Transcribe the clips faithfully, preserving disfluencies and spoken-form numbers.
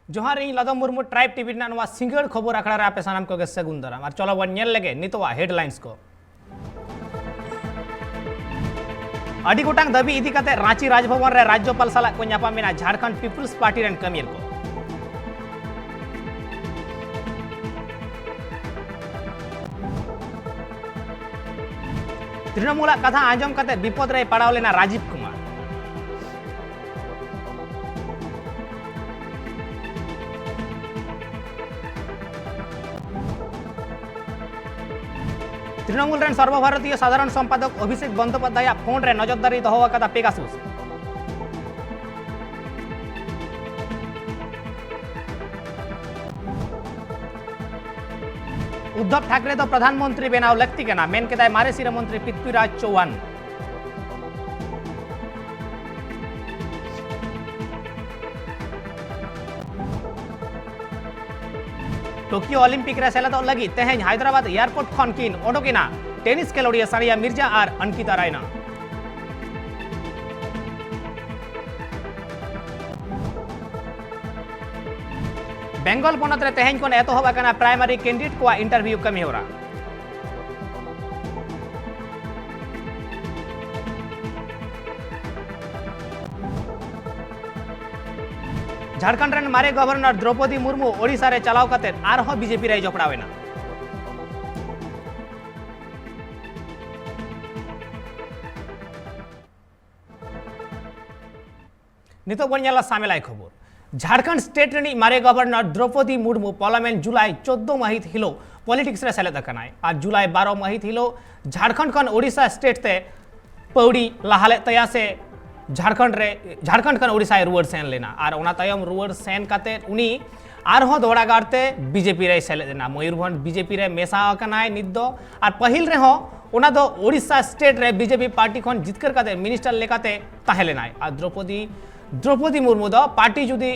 ᱡᱚᱦᱟᱨ, ᱤᱧ ᱞᱟᱫᱚᱢ Murmu, tribe TV ᱨᱮᱱᱟᱜ ᱱᱚᱣᱟ ᱥᱤᱸᱜᱟᱹᱲ ᱠᱷᱚᱵᱚᱨ ᱟᱠᱷᱲᱟ ᱨᱮ ᱟᱯᱮ ᱥᱟᱱᱟᱢ ᱠᱚᱜᱮ ᱥᱟᱹᱜᱩᱱ ᱫᱟᱨᱟᱢ᱾ ᱟᱨ ᱪᱚᱞᱚ ᱵᱚᱱ ᱧᱮᱞ ᱞᱮᱜᱮ ᱱᱤᱛᱚᱜᱟᱜ ᱦᱮᱰᱞᱟᱭᱤᱱᱥ ᱠᱚ᱾ ᱟᱹᱰᱤ ᱜᱚᱴᱟᱝ ᱫᱟᱹᱵᱤ ᱤᱫᱤ ᱠᱟᱛᱮ ᱨᱟᱸᱪᱤ ᱨᱟᱡᱽᱵᱷᱚᱵᱚᱱ ᱨᱮ ᱨᱟᱡᱽᱡᱚᱯᱟᱞ ᱥᱟᱞᱟᱜ ᱠᱚ ᱧᱟᱯᱟᱢ ᱮᱱᱟ ᱡᱷᱟᱲᱠᱷᱚᱸᱰ ᱯᱤᱯᱞᱥ ᱯᱟᱨᱴᱤ ᱨᱮᱱ ᱠᱟᱹᱢᱤᱭᱟᱹ ᱠᱚ᱾ ᱛᱨᱤᱱᱚᱢᱩᱞᱟᱜ ᱠᱟᱛᱷᱟ ᱟᱸᱡᱚᱢ ᱠᱟᱛᱮ ᱵᱤᱯᱚᱫ ᱨᱮᱭ ᱯᱟᱲᱟᱣ ᱞᱮᱱᱟ ᱨᱟᱡᱤᱵᱽ ᱠᱩᱢᱟᱨ᱾ ᱛᱨᱤᱱᱚᱢᱩᱞ ᱨᱮᱱ ᱥᱚᱨᱵᱚᱵᱷᱟᱨᱚᱛᱤᱭᱚ ᱥᱟᱫᱷᱟᱨᱚᱱ ᱥᱚᱢᱯᱟᱫᱚᱠ ᱚᱵᱷᱤᱥᱮᱠ ᱵᱚᱱᱫᱳᱯᱟᱫᱽᱫᱷᱟᱭᱟᱜ ᱯᱷᱳᱱ ᱨᱮ ᱱᱚᱡᱚᱨᱫᱟᱨᱤ ᱫᱚᱦᱚ ᱟᱠᱟᱫᱟ ᱯᱮᱜᱟᱥᱩᱥ᱾ ᱩᱫᱫᱷᱚᱵ ᱴᱷᱟᱠᱨᱮ ᱫᱚ ᱯᱨᱚᱫᱷᱟᱱ ᱢᱚᱱᱛᱨᱤ ᱵᱮᱱᱟᱣ ᱞᱟᱹᱠᱛᱤ ᱠᱟᱱᱟ, ᱢᱮᱱ ᱠᱮᱫᱟᱭ ᱢᱟᱨᱮ ᱥᱤᱨᱟᱹ ᱢᱚᱱᱛᱨᱤ ᱯᱨᱤᱛᱷᱵᱤᱨᱟᱡᱽ ᱪᱳᱣᱦᱟᱱ᱾ ᱴᱳᱠᱤᱭᱳ ᱚᱞᱤᱢᱯᱤᱠ ᱨᱮ ᱥᱮᱞᱮᱫᱚᱜ ᱞᱟᱹᱜᱤᱫ ᱛᱮᱦᱮᱧ ᱦᱟᱭᱫᱨᱟᱵᱟᱫ ᱮᱭᱟᱨᱯᱳᱨᱴ ᱠᱷᱚᱱ ᱠᱤᱱ ᱚᱰᱚᱠ ᱮᱱᱟ ᱴᱮᱱᱤᱥ ᱠᱷᱮᱞᱳᱰᱤᱭᱟᱹ ᱥᱟᱱᱤᱭᱟ ᱢᱤᱨᱡᱟ ᱟᱨ ᱚᱱᱠᱤᱛᱟ ᱨᱟᱭᱱᱟ᱾ ᱵᱮᱝᱜᱚᱞ ᱯᱚᱱᱚᱛ ᱨᱮ ᱛᱮᱦᱮᱧ ᱠᱷᱚᱱ ᱮᱛᱚᱦᱚᱵ ᱟᱠᱟᱱᱟ ᱯᱨᱟᱭᱢᱟᱨᱤ ᱠᱮᱱᱰᱤᱰᱮᱴ ᱠᱚᱣᱟᱜ ᱤᱱᱴᱟᱨᱵᱷᱤᱭᱩ ᱠᱟᱹᱢᱤᱦᱚᱨᱟ᱾ ᱡᱷᱟᱲᱠᱷᱚᱸᱰ ᱨᱮᱱ ᱢᱟᱨᱮ ᱜᱚᱵᱷᱚᱨᱱᱚᱨ ᱫᱨᱚᱯᱚᱫᱤ ᱢᱩᱨᱢᱩ ᱳᱰᱤᱥᱟ ᱨᱮ ᱪᱟᱞᱟᱣ ᱠᱟᱛᱮ ᱟᱨᱦᱚᱸ ᱵᱤᱡᱮᱯᱤ ᱨᱮᱭ ᱡᱚᱯᱲᱟᱣ ᱮᱱᱟ᱾ ᱱᱤᱛᱚᱜ ᱵᱚᱱ ᱧᱮᱞᱟ ᱥᱟᱢᱮᱞᱟᱭ ᱠᱷᱚᱵᱚᱨ᱾ ᱡᱷᱟᱲᱠᱷᱚᱸᱰ ᱥᱴᱮᱴ ᱨᱤᱱᱤᱡ ᱢᱟᱨᱮ ᱜᱚᱵᱷᱚᱨᱱᱚᱨ ᱫᱨᱚᱯᱚᱫᱤ ᱢᱩᱨᱢᱩ ᱯᱟᱨᱞᱟᱢᱮᱱᱴ ᱡᱩᱞᱟᱭ ᱪᱳᱫᱽᱫᱳ ᱢᱟᱹᱦᱤᱛ ᱦᱤᱞᱳᱜ ᱯᱚᱞᱤᱴᱤᱠᱥ ᱨᱮ ᱥᱮᱞᱮᱫ ᱟᱠᱟᱱᱟᱭ ᱟᱨ ᱡᱩᱞᱟᱭ ᱵᱟᱨᱚ ᱢᱟᱹᱦᱤᱛ ᱦᱤᱞᱳᱜ ᱡᱷᱟᱲᱠᱷᱚᱸᱰ ᱠᱷᱚᱱ ᱳᱰᱤᱥᱟ ᱥᱴᱮᱴ ᱛᱮ ᱯᱟᱹᱣᱲᱤ ᱞᱟᱦᱟ ᱞᱮᱫ ᱛᱟᱭᱟ ᱥᱮ ᱡᱷᱟᱲᱠᱷᱚᱸᱰ ᱨᱮ, ᱡᱷᱟᱲᱠᱷᱚᱸᱰ ᱠᱷᱚᱱ ᱳᱰᱤᱥᱟᱭ ᱨᱩᱣᱟᱹᱲ ᱥᱮᱱ ᱞᱮᱱᱟ ᱟᱨ ᱚᱱᱟ ᱛᱟᱭᱚᱢ ᱨᱩᱣᱟᱹᱲ ᱥᱮᱱ ᱠᱟᱛᱮ ᱩᱱᱤ ᱟᱨᱦᱚᱸ ᱫᱚᱦᱲᱟ ᱜᱟᱨᱛᱮ ᱵᱤᱡᱮᱯᱤ ᱨᱮᱭ ᱥᱮᱞᱮᱫ ᱮᱱᱟ᱾ ᱢᱚᱭᱩᱨᱵᱷᱚᱸᱡᱽ ᱵᱤᱡᱮᱯᱤ ᱨᱮ ᱢᱮᱥᱟ ᱟᱠᱟᱱᱟᱭ ᱱᱤᱛ ᱫᱚ, ᱟᱨ ᱯᱟᱹᱦᱤᱞ ᱨᱮᱦᱚᱸ ᱚᱱᱟ ᱫᱚ ᱳᱰᱤᱥᱟ ᱥᱴᱮᱴ ᱨᱮ ᱵᱤᱡᱮᱯᱤ ᱯᱟᱨᱴᱤ ᱠᱷᱚᱱ ᱡᱤᱛᱠᱟᱹᱨ ᱠᱟᱛᱮ ᱢᱤᱱᱤᱥᱴᱟᱨ ᱞᱮᱠᱟᱛᱮ ᱛᱟᱦᱮᱸ ᱞᱮᱱᱟᱭ᱾ ᱟᱨ ᱫᱨᱚᱯᱚᱫᱤ, ᱫᱨᱚᱯᱚᱫᱤ ᱢᱩᱨᱢᱩ ᱫᱚ ᱯᱟᱨᱴᱤ ᱡᱩᱫᱤ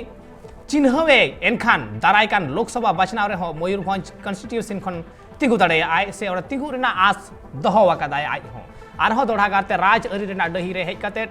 ᱪᱤᱱᱦᱟᱹᱣᱮ ᱮᱱᱠᱷᱟᱱ ᱫᱟᱨᱟᱭ ᱠᱟᱱ ᱞᱳᱠᱥᱚᱵᱷᱟ ᱵᱟᱪᱷᱱᱟᱣ ᱨᱮᱦᱚᱸ ᱢᱚᱭᱩᱨᱵᱷᱚᱸᱡᱽ ᱠᱚᱱᱥᱴᱤᱴᱩᱭᱮᱱᱥᱤ ᱠᱷᱚᱱ ᱛᱤᱸᱜᱩ ᱫᱟᱲᱮᱭᱟᱜᱼᱟᱭ ᱥᱮ ᱚᱸᱰᱮ ᱛᱤᱸᱜᱩ ᱨᱮᱱᱟᱜ ᱟᱸᱥ ᱫᱚᱦᱚ ᱟᱠᱟᱫᱟᱭ ᱟᱡ ᱦᱚᱸ᱾ ᱟᱨᱦᱚᱸ ᱫᱚᱦᱲᱟ ᱜᱟᱨᱛᱮ ᱨᱟᱡᱽ ᱟᱹᱨᱤ ᱨᱮᱱᱟᱜ ᱰᱟᱹᱦᱤ ᱨᱮ ᱦᱮᱡ ᱠᱟᱛᱮ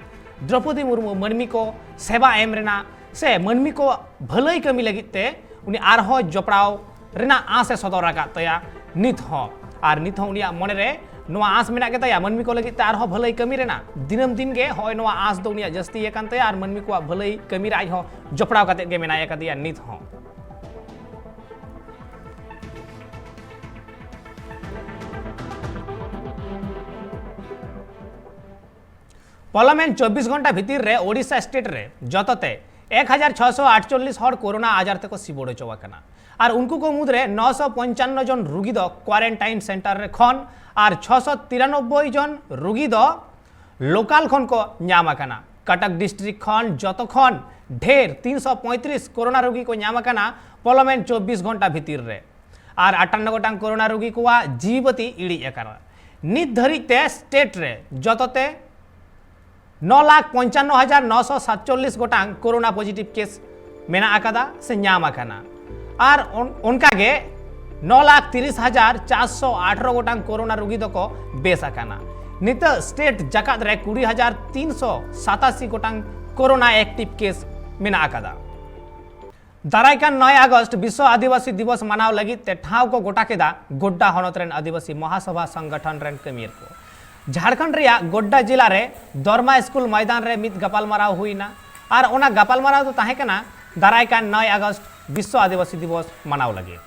ᱫᱨᱚᱯᱚᱫᱤ ᱢᱩᱨᱢᱩ ᱢᱟᱹᱱᱢᱤ ᱠᱚ ᱥᱮᱵᱟ ᱮᱢ ᱨᱮᱱᱟᱜ ᱥᱮ ᱢᱟᱹᱱᱢᱤ ᱠᱚ ᱵᱷᱟᱹᱞᱟᱹᱭ ᱠᱟᱹᱢᱤ ᱞᱟᱹᱜᱤᱫ ᱛᱮ ᱩᱱᱤ ᱟᱨᱦᱚᱸ ᱡᱚᱯᱲᱟᱣ ᱨᱮᱱᱟᱜ ᱟᱸᱥ ᱮ ᱥᱚᱫᱚᱨ ᱟᱠᱟᱫ ᱛᱟᱭᱟ ᱱᱤᱛ ᱦᱚᱸ᱾ ᱟᱨ ᱱᱤᱛ ᱦᱚᱸ ᱩᱱᱤᱭᱟᱜ ᱢᱚᱱᱮ ᱨᱮ ᱱᱚᱣᱟ ᱟᱸᱥ ᱢᱮᱱᱟᱜ ᱜᱮᱛᱟᱭᱟ, ᱢᱟᱹᱱᱢᱤ ᱠᱚ ᱞᱟᱹᱜᱤᱫ ᱛᱮ ᱟᱨᱦᱚᱸ ᱵᱷᱟᱹᱞᱟᱹᱭ ᱠᱟᱹᱢᱤ ᱨᱮᱱᱟᱜ᱾ ᱫᱤᱱᱟᱹᱢ ᱫᱤᱱ ᱜᱮ ᱦᱚᱸᱜᱼᱚᱭ ᱱᱚᱣᱟ ᱟᱸᱥ ᱫᱚ ᱩᱱᱤᱭᱟᱜ ᱡᱟᱹᱥᱛᱤ ᱟᱠᱟᱱ ᱛᱟᱭᱟ ᱟᱨ ᱢᱟᱹᱱᱢᱤ ᱠᱚᱣᱟᱜ ᱵᱷᱟᱹᱞᱟᱹᱭ ᱠᱟᱹᱢᱤ ᱨᱮ ᱟᱡ ᱦᱚᱸ ᱡᱚᱯᱲᱟᱣ ᱠᱟᱛᱮᱫ ᱜᱮ ᱢᱮᱱᱟᱭ ᱟᱠᱟᱫᱮᱭᱟ ᱱᱤᱛ ᱦᱚᱸ᱾ ᱯᱟᱨᱞᱟᱢᱮᱱᱴ ᱪᱚᱵᱵᱤᱥ ᱜᱷᱚᱱᱴᱟ ᱵᱷᱤᱛᱤᱨ ᱨᱮ ᱳᱰᱤᱥᱟ ᱥᱴᱮᱴ ᱨᱮ ᱡᱚᱛᱚᱛᱮ ᱮᱠ ᱦᱟᱡᱟᱨ ᱪᱷᱚᱥᱚ ᱟᱴᱪᱚᱞᱞᱤᱥ ᱦᱚᱲ ᱠᱳᱨᱳᱱᱟ ᱟᱡᱟᱨ ᱛᱮᱠᱚ ᱥᱤᱵᱚᱲ ᱦᱚᱪᱚ ᱟᱠᱟᱱᱟ᱾ ᱟᱨ ᱩᱱᱠᱩ ᱠᱚ ᱢᱩᱫᱽᱨᱮ ᱱᱚᱥᱚ ᱯᱚᱧᱪᱟᱱᱱᱚ ᱡᱚᱱ ᱨᱩᱜᱤ ᱫᱚ ᱠᱣᱟᱨᱮᱱᱴᱟᱭᱤᱱ ᱥᱮᱱᱴᱟᱨ ᱨᱮ ᱠᱷᱚᱱ ᱟᱨ ᱪᱷᱚᱥᱚ ᱛᱤᱨᱟᱱᱚᱵᱵᱳᱭ ᱡᱚᱱ ᱨᱩᱜᱤ ᱫᱚ ᱞᱳᱠᱟᱞ ᱠᱷᱚᱱ ᱠᱚ ᱧᱟᱢ ᱟᱠᱟᱱᱟ᱾ ᱠᱟᱴᱟᱠ ᱰᱤᱥᱴᱨᱤᱠᱴ ᱠᱷᱚᱱ ᱡᱚᱛᱚ ᱠᱷᱚᱱ ᱰᱷᱮᱨ ᱛᱤᱱᱥᱚ ᱯᱚᱸᱭᱛᱨᱤᱥ ᱠᱳᱨᱳᱱᱟ ᱨᱩᱜᱤ ᱠᱚ ᱧᱟᱢ ᱟᱠᱟᱱᱟ ᱯᱟᱨᱞᱟᱢᱮᱱᱴ ᱪᱚᱵᱵᱤᱥ ᱜᱷᱚᱱᱴᱟ ᱵᱷᱤᱛᱤᱨ ᱨᱮ᱾ ᱟᱨ ᱟᱴᱟᱱᱱᱚ ᱜᱚᱴᱟᱝ ᱠᱳᱨᱳᱱᱟ ᱨᱩᱜᱤ ᱠᱚᱣᱟᱜ ᱡᱤᱣᱤ ᱵᱟᱹᱛᱤ ᱤᱲᱤᱡ ᱟᱠᱟᱱᱟ᱾ ᱱᱤᱛ ᱫᱷᱟᱹᱨᱤᱡ ᱛᱮ ᱥᱴᱮᱴ ᱨᱮ ᱡᱚᱛᱚᱛᱮ ᱱᱚ ᱞᱟᱠᱷ ᱯᱚᱧᱪᱟᱱᱱᱚ ᱦᱟᱡᱟᱨ ᱱᱚᱥᱚ ᱥᱟᱛᱪᱚᱞᱞᱤᱥ ᱜᱚᱴᱟᱝ ᱠᱳᱨᱳᱱᱟ ᱯᱚᱡᱤᱴᱤᱵᱷ ᱠᱮᱥ ᱢᱮᱱᱟᱜ ᱟᱠᱟᱫᱟ ᱥᱮ ᱧᱟᱢ ᱟᱠᱟᱱᱟ᱾ ᱟᱨ ᱚᱱ-, ᱚᱱᱠᱟᱜᱮ ᱱᱚ ᱞᱟᱠᱷ ᱛᱤᱨᱤᱥ ᱦᱟᱡᱟᱨ ᱪᱟᱨᱥᱚ ᱟᱴᱷᱨᱚ ᱜᱚᱴᱟᱝ ᱠᱳᱨᱳᱱᱟ ᱨᱩᱜᱤ ᱫᱚᱠᱚ ᱵᱮᱥ ᱟᱠᱟᱱᱟ᱾ ᱱᱤᱛᱚᱜ ᱥᱴᱮᱴ ᱡᱟᱠᱟᱛ ᱨᱮ ᱠᱩᱲᱤ ᱦᱟᱡᱟᱨ ᱛᱤᱱᱥᱚ ᱥᱟᱛᱟᱥᱤ ᱜᱚᱴᱟᱝ ᱠᱳᱨᱳᱱᱟ ᱮᱠᱴᱤᱵᱷ ᱠᱮᱥ ᱢᱮᱱᱟᱜ ᱟᱠᱟᱫᱟ᱾ ᱫᱟᱨᱟᱭ ᱠᱟᱱ ᱱᱚᱭ ᱟᱜᱚᱥᱴ ᱵᱤᱥᱥᱚ ᱟᱹᱫᱤᱵᱟᱹᱥᱤ ᱫᱤᱵᱚᱥ ᱢᱟᱱᱟᱣ ᱞᱟᱹᱜᱤᱫ ᱛᱮ ᱴᱷᱟᱶ ᱠᱚ ᱜᱚᱴᱟ ᱠᱮᱫᱟ ᱜᱳᱰᱰᱟ ᱦᱚᱱᱚᱛ ᱨᱮᱱ ᱟᱹᱫᱤᱵᱟᱹᱥᱤ ᱢᱚᱦᱟᱥᱚᱵᱷᱟ ᱥᱚᱝᱜᱚᱴᱷᱚᱱ ᱨᱮᱱ ᱠᱟᱹᱢᱤᱭᱟᱹ ᱠᱚ᱾ ᱡᱷᱟᱲᱠᱷᱚᱸᱰ ᱨᱮᱭᱟᱜ ᱜᱳᱰᱰᱟ ᱡᱮᱞᱟ ᱨᱮ ᱫᱚᱨᱢᱟ ᱥᱠᱩᱞ ᱢᱚᱭᱫᱟᱱ ᱨᱮ ᱢᱤᱫ ᱜᱟᱯᱟᱞᱢᱟᱨᱟᱣ ᱦᱩᱭᱱᱟ᱾ ᱟᱨ ᱚᱱᱟ ᱜᱟᱯᱟᱞᱢᱟᱨᱟᱣ ᱫᱚ ᱛᱟᱦᱮᱸ ᱠᱟᱱᱟ ᱫᱟᱨᱟᱭ ᱠᱟᱱ ᱱᱚᱭ ᱟᱜᱚᱥᱴ ᱵᱤᱥᱥᱚ ᱟᱹᱫᱤᱵᱟᱹᱥᱤ ᱫᱤᱵᱚᱥ ᱢᱟᱱᱟᱣ ᱞᱟᱹᱜᱤᱫ᱾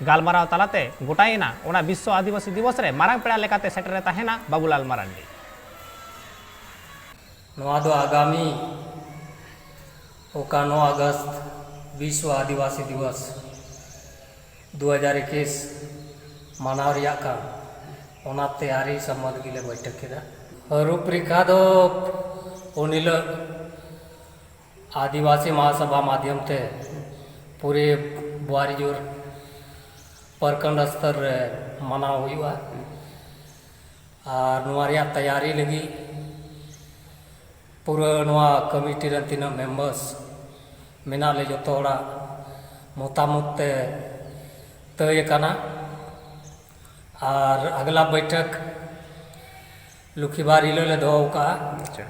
ᱜᱟᱞᱢᱟᱨᱟᱣ ᱛᱟᱞᱟᱛᱮ ᱜᱚᱴᱟᱭᱮᱱᱟ ᱚᱱᱟ ᱵᱤᱥᱥᱚ ᱟᱹᱫᱤᱵᱟᱹᱥᱤ ᱫᱤᱵᱚᱥ ᱨᱮ ᱢᱟᱨᱟᱝ ᱯᱮᱲᱟ ᱞᱮᱠᱟᱛᱮ ᱥᱮᱴᱮᱨ ᱮ ᱛᱟᱦᱮᱱᱟ ᱵᱟᱵᱩᱞᱟᱞ ᱢᱟᱨᱟᱱᱰᱤ᱾ ᱱᱚᱣᱟ ᱫᱚ ᱟᱜᱟᱢᱤ ᱚᱠᱟ ᱱᱚ ᱟᱜᱚᱥᱴ ᱵᱤᱥᱥᱚ ᱟᱹᱫᱤᱵᱟᱹᱥᱤ ᱫᱤᱵᱚᱥ ᱫᱩ ᱦᱟᱡᱟᱨ ᱮᱠᱩᱥ ᱢᱟᱱᱟᱣ ᱨᱮᱭᱟᱜ ᱠᱟᱱ, ᱚᱱᱟ ᱛᱮᱭᱟᱨᱤ ᱥᱚᱢᱵᱚᱱᱫᱷ ᱜᱮᱞᱮ ᱵᱟᱹᱭᱴᱷᱟᱹᱠ ᱠᱮᱫᱟ᱾ ᱨᱩᱯᱨᱮᱠᱷᱟ ᱫᱚ ᱩᱱ ᱦᱤᱞᱳᱜ ᱟᱹᱫᱤᱵᱟᱹᱥᱤ ᱢᱟᱦᱟᱥᱚᱵᱷᱟ ᱢᱟᱫᱽᱫᱷᱚᱢ ᱛᱮ ᱯᱩᱨᱮ ᱵᱳᱣᱟᱨᱤᱡᱳᱨ ᱯᱨᱚᱠᱷᱚᱸᱰ ᱥᱛᱚᱨ ᱨᱮ ᱢᱟᱱᱟᱣ ᱦᱩᱭᱩᱜᱼᱟ᱾ ᱟᱨ ᱱᱚᱣᱟ ᱨᱮᱭᱟᱜ ᱛᱮᱭᱟᱨᱤ ᱞᱟᱹᱜᱤᱫ ᱯᱩᱨᱟᱹ ᱱᱚᱣᱟ ᱠᱚᱢᱤᱴᱤ ᱨᱮᱱ ᱛᱤᱱᱟᱹᱜ ᱢᱮᱢᱵᱟᱨᱥ ᱢᱮᱱᱟᱜ ᱞᱮ, ᱡᱚᱛᱚ ᱦᱚᱲᱟᱜ ᱢᱚᱛᱟᱢᱚᱛ ᱛᱮ ᱛᱟᱹᱭ ᱟᱠᱟᱱᱟ᱾ ᱟᱨ ᱟᱜᱽᱞᱟ ᱵᱟᱹᱭᱴᱷᱟᱹᱠ ᱞᱩᱠᱷᱤᱵᱟᱨ ᱦᱤᱞᱳᱜ ᱞᱮ ᱫᱚᱦᱚ ᱟᱠᱟᱫᱼᱟ᱾ ᱟᱪᱪᱷᱟ᱾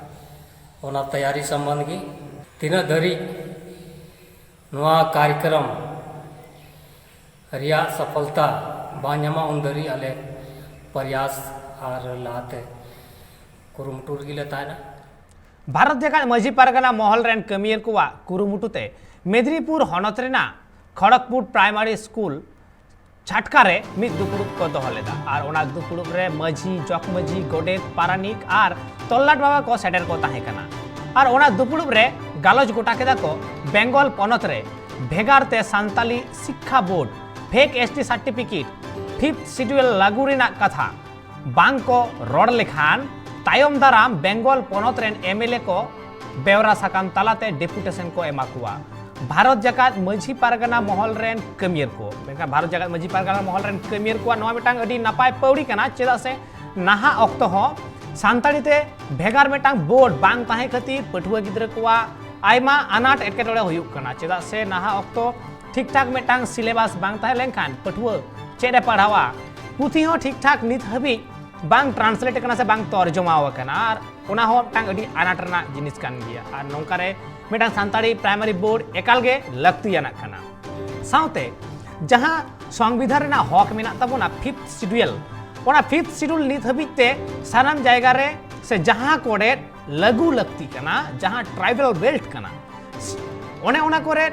ᱚᱱᱟ ᱛᱮᱭᱟᱨᱤ ᱥᱚᱢᱵᱚᱱᱫᱷ ᱜᱮ ᱛᱤᱱᱟᱹᱜ ᱫᱷᱟᱹᱨᱤᱡ ᱱᱚᱣᱟ ᱠᱟᱨᱭᱚᱠᱨᱚᱢ ᱨᱮᱭᱟᱜ ᱥᱚᱯᱷᱚᱞᱛᱟ ᱵᱟᱝ ᱧᱟᱢᱚᱜ ᱩᱱ ᱫᱷᱟᱹᱨᱤᱡ ᱟᱞᱮ ᱯᱨᱚᱭᱟᱥ ᱟᱨ ᱞᱟᱦᱟᱛᱮ ᱠᱩᱨᱩᱢᱩᱴᱩ ᱨᱮᱜᱮ ᱞᱮ ᱛᱟᱦᱮᱱᱟ᱾ ᱵᱷᱟᱨᱚᱛ ᱡᱟᱠᱟᱛ ᱢᱟᱹᱡᱷᱤ ᱯᱟᱨᱜᱟᱱᱟ ᱢᱚᱦᱚᱞ ᱨᱮᱱ ᱠᱟᱹᱢᱤᱭᱟᱹ ᱠᱚᱣᱟᱜ ᱠᱩᱨᱩᱢᱩᱴᱩ ᱛᱮ ᱢᱮᱫᱽᱱᱤᱯᱩᱨ ᱦᱚᱱᱚᱛ ᱨᱮᱱᱟᱜ ᱠᱷᱚᱲᱚᱜᱽᱯᱩᱨ ᱯᱨᱟᱭᱢᱟᱨᱤ ᱥᱠᱩᱞ ᱪᱷᱟᱴᱠᱟ ᱨᱮ ᱢᱤᱫ ᱫᱩᱯᱲᱩᱵ ᱠᱚ ᱫᱚᱦᱚ ᱞᱮᱫᱟ ᱟᱨ ᱚᱱᱟ ᱫᱩᱯᱲᱩᱵ ᱨᱮ ᱢᱟᱹᱡᱷᱤ, ᱡᱚᱜᱽᱢᱟᱹᱡᱷᱤ, ᱜᱚᱰᱮᱛ, ᱯᱟᱨᱟᱱᱤᱠ ᱟᱨ ᱛᱚᱞᱞᱟᱴ ᱵᱟᱵᱟ ᱠᱚ ᱥᱮᱴᱮᱨ ᱠᱚ ᱛᱟᱦᱮᱸ ᱠᱟᱱᱟ᱾ ᱟᱨ ᱚᱱᱟ ᱫᱩᱯᱲᱩᱵ ᱨᱮ ᱜᱟᱞᱚᱪ ᱜᱚᱴᱟ ᱠᱮᱫᱟ ᱠᱚ ᱵᱮᱝᱜᱚᱞ ᱯᱚᱱᱚᱛ ᱨᱮ ᱵᱷᱮᱜᱟᱨ ᱛᱮ ᱥᱟᱱᱛᱟᱞᱤ ᱥᱤᱠᱠᱷᱟ board fake S T certificate fifth schedule ᱞᱟᱹᱜᱩ ᱨᱮᱱᱟᱜ ᱠᱟᱛᱷᱟ ᱵᱟᱝ ᱠᱚ ᱨᱚᱲ ᱞᱮᱠᱷᱟᱱ ᱛᱟᱭᱚᱢ ᱫᱟᱨᱟᱢ ᱵᱮᱝᱜᱚᱞ ᱯᱚᱱᱚᱛ ᱨᱮᱱ ᱮᱢ ᱮᱞ ᱮ ᱠᱚ ᱵᱮᱣᱨᱟ ᱥᱟᱠᱟᱢ ᱛᱟᱞᱟᱛᱮ ᱰᱮᱯᱩᱴᱮᱥᱚᱱ ᱠᱚ ᱮᱢᱟ ᱠᱚᱣᱟ᱾ ᱵᱷᱟᱨᱚᱛ ᱡᱟᱠᱟᱛ ᱢᱟᱹᱡᱷᱤ ᱯᱟᱨᱜᱟᱱᱟ ᱢᱚᱦᱚᱞ ᱨᱮᱱ ᱠᱟᱹᱢᱤᱭᱟᱹ ᱠᱚ, ᱢᱮᱱᱠᱷᱟᱱ ᱵᱷᱟᱨᱚᱛ ᱡᱟᱠᱟᱛ ᱢᱟᱹᱡᱷᱤ ᱯᱟᱨᱜᱟᱱᱟ ᱢᱚᱦᱚᱞ ᱨᱮᱱ ᱠᱟᱹᱢᱤᱭᱟᱹ ᱠᱚᱣᱟᱜ ᱱᱚᱣᱟ ᱢᱤᱫᱴᱟᱝ ᱟᱹᱰᱤ ᱱᱟᱯᱟᱭ ᱯᱟᱹᱣᱲᱤ ᱠᱟᱱᱟ, ᱪᱮᱫᱟᱜ ᱥᱮ ᱱᱟᱦᱟᱜ ᱚᱠᱛᱚ ᱦᱚᱸ ᱥᱟᱱᱛᱟᱲᱤ ᱛᱮ ᱵᱷᱮᱜᱟᱨ ᱢᱤᱫᱴᱟᱝ ᱵᱳᱨᱰ ᱵᱟᱝ ᱛᱟᱦᱮᱸ ᱠᱷᱟᱹᱛᱤᱨ ᱯᱟᱹᱴᱷᱩᱣᱟᱹ ᱜᱤᱫᱽᱨᱟᱹ ᱠᱚᱣᱟᱜ ᱟᱭᱢᱟ ᱟᱱᱟᱴ ᱮᱴᱠᱮᱴᱚᱬᱮ ᱦᱩᱭᱩᱜ ᱠᱟᱱᱟ, ᱪᱮᱫᱟᱜ ᱥᱮ ᱱᱟᱦᱟᱜ ᱚᱠᱛᱚ ᱴᱷᱤᱠ ᱴᱷᱟᱠ ᱢᱤᱫᱴᱟᱝ ᱥᱤᱞᱮᱵᱟᱥ ᱵᱟᱝ ᱛᱟᱦᱮᱸ ᱞᱮᱱᱠᱷᱟᱱ ᱯᱟᱹᱴᱷᱩᱣᱟᱹ ᱪᱮᱫ ᱮ ᱯᱟᱲᱦᱟᱣᱟ, ᱯᱩᱛᱷᱤ ᱦᱚᱸ ᱴᱷᱤᱠ ᱴᱷᱟᱠ ᱱᱤᱛ ᱦᱟᱹᱵᱤᱡ ᱵᱟᱝ ᱴᱨᱟᱱᱥᱞᱮᱴ ᱟᱠᱟᱱᱟ ᱥᱮ ᱵᱟᱝ ᱛᱚᱨᱡᱚᱢᱟ ᱟᱠᱟᱱᱟ, ᱟᱨ ᱚᱱᱟ ᱦᱚᱸ ᱢᱤᱫᱴᱟᱝ ᱟᱹᱰᱤ ᱟᱱᱟᱴ ᱨᱮᱱᱟᱜ ᱡᱤᱱᱤᱥ ᱠᱟᱱ ᱜᱮᱭᱟ᱾ ᱟᱨ ᱱᱚᱝᱠᱟ ᱨᱮ ᱢᱤᱫᱴᱟᱝ ᱥᱟᱱᱛᱟᱲᱤ ᱯᱨᱟᱭᱢᱟᱨᱤ ᱵᱳᱨᱰ ᱮᱠᱟᱞ ᱜᱮ ᱞᱟᱹᱠᱛᱤᱭᱟᱱᱟᱜ ᱠᱟᱱᱟ᱾ ᱥᱟᱶᱛᱮ ᱡᱟᱦᱟᱸ ᱥᱚᱝᱵᱤᱫᱷᱟᱱ ᱨᱮᱱᱟᱜ ᱦᱚᱠ ᱢᱮᱱᱟᱜ ᱛᱟᱵᱚᱱᱟ ᱯᱷᱤᱯᱛᱷ ᱥᱤᱰᱩᱭᱮᱞ, ᱚᱱᱟ ᱯᱷᱤᱯᱛᱷ ᱥᱤᱰᱩᱞ ᱱᱤᱛ ᱦᱟᱹᱵᱤᱡ ᱛᱮ ᱥᱟᱱᱟᱢ ᱡᱟᱭᱜᱟ ᱨᱮ ᱥᱮ ᱡᱟᱦᱟᱸ ᱠᱚᱨᱮ ᱞᱟᱹᱜᱩ ᱞᱟᱹᱠᱛᱤ ᱠᱟᱱᱟ, ᱡᱟᱦᱟᱸ ᱴᱨᱟᱭᱵᱟᱞ ᱵᱮᱞᱴ ᱠᱟᱱᱟ, ᱚᱱᱮ ᱚᱱᱟ ᱠᱚᱨᱮ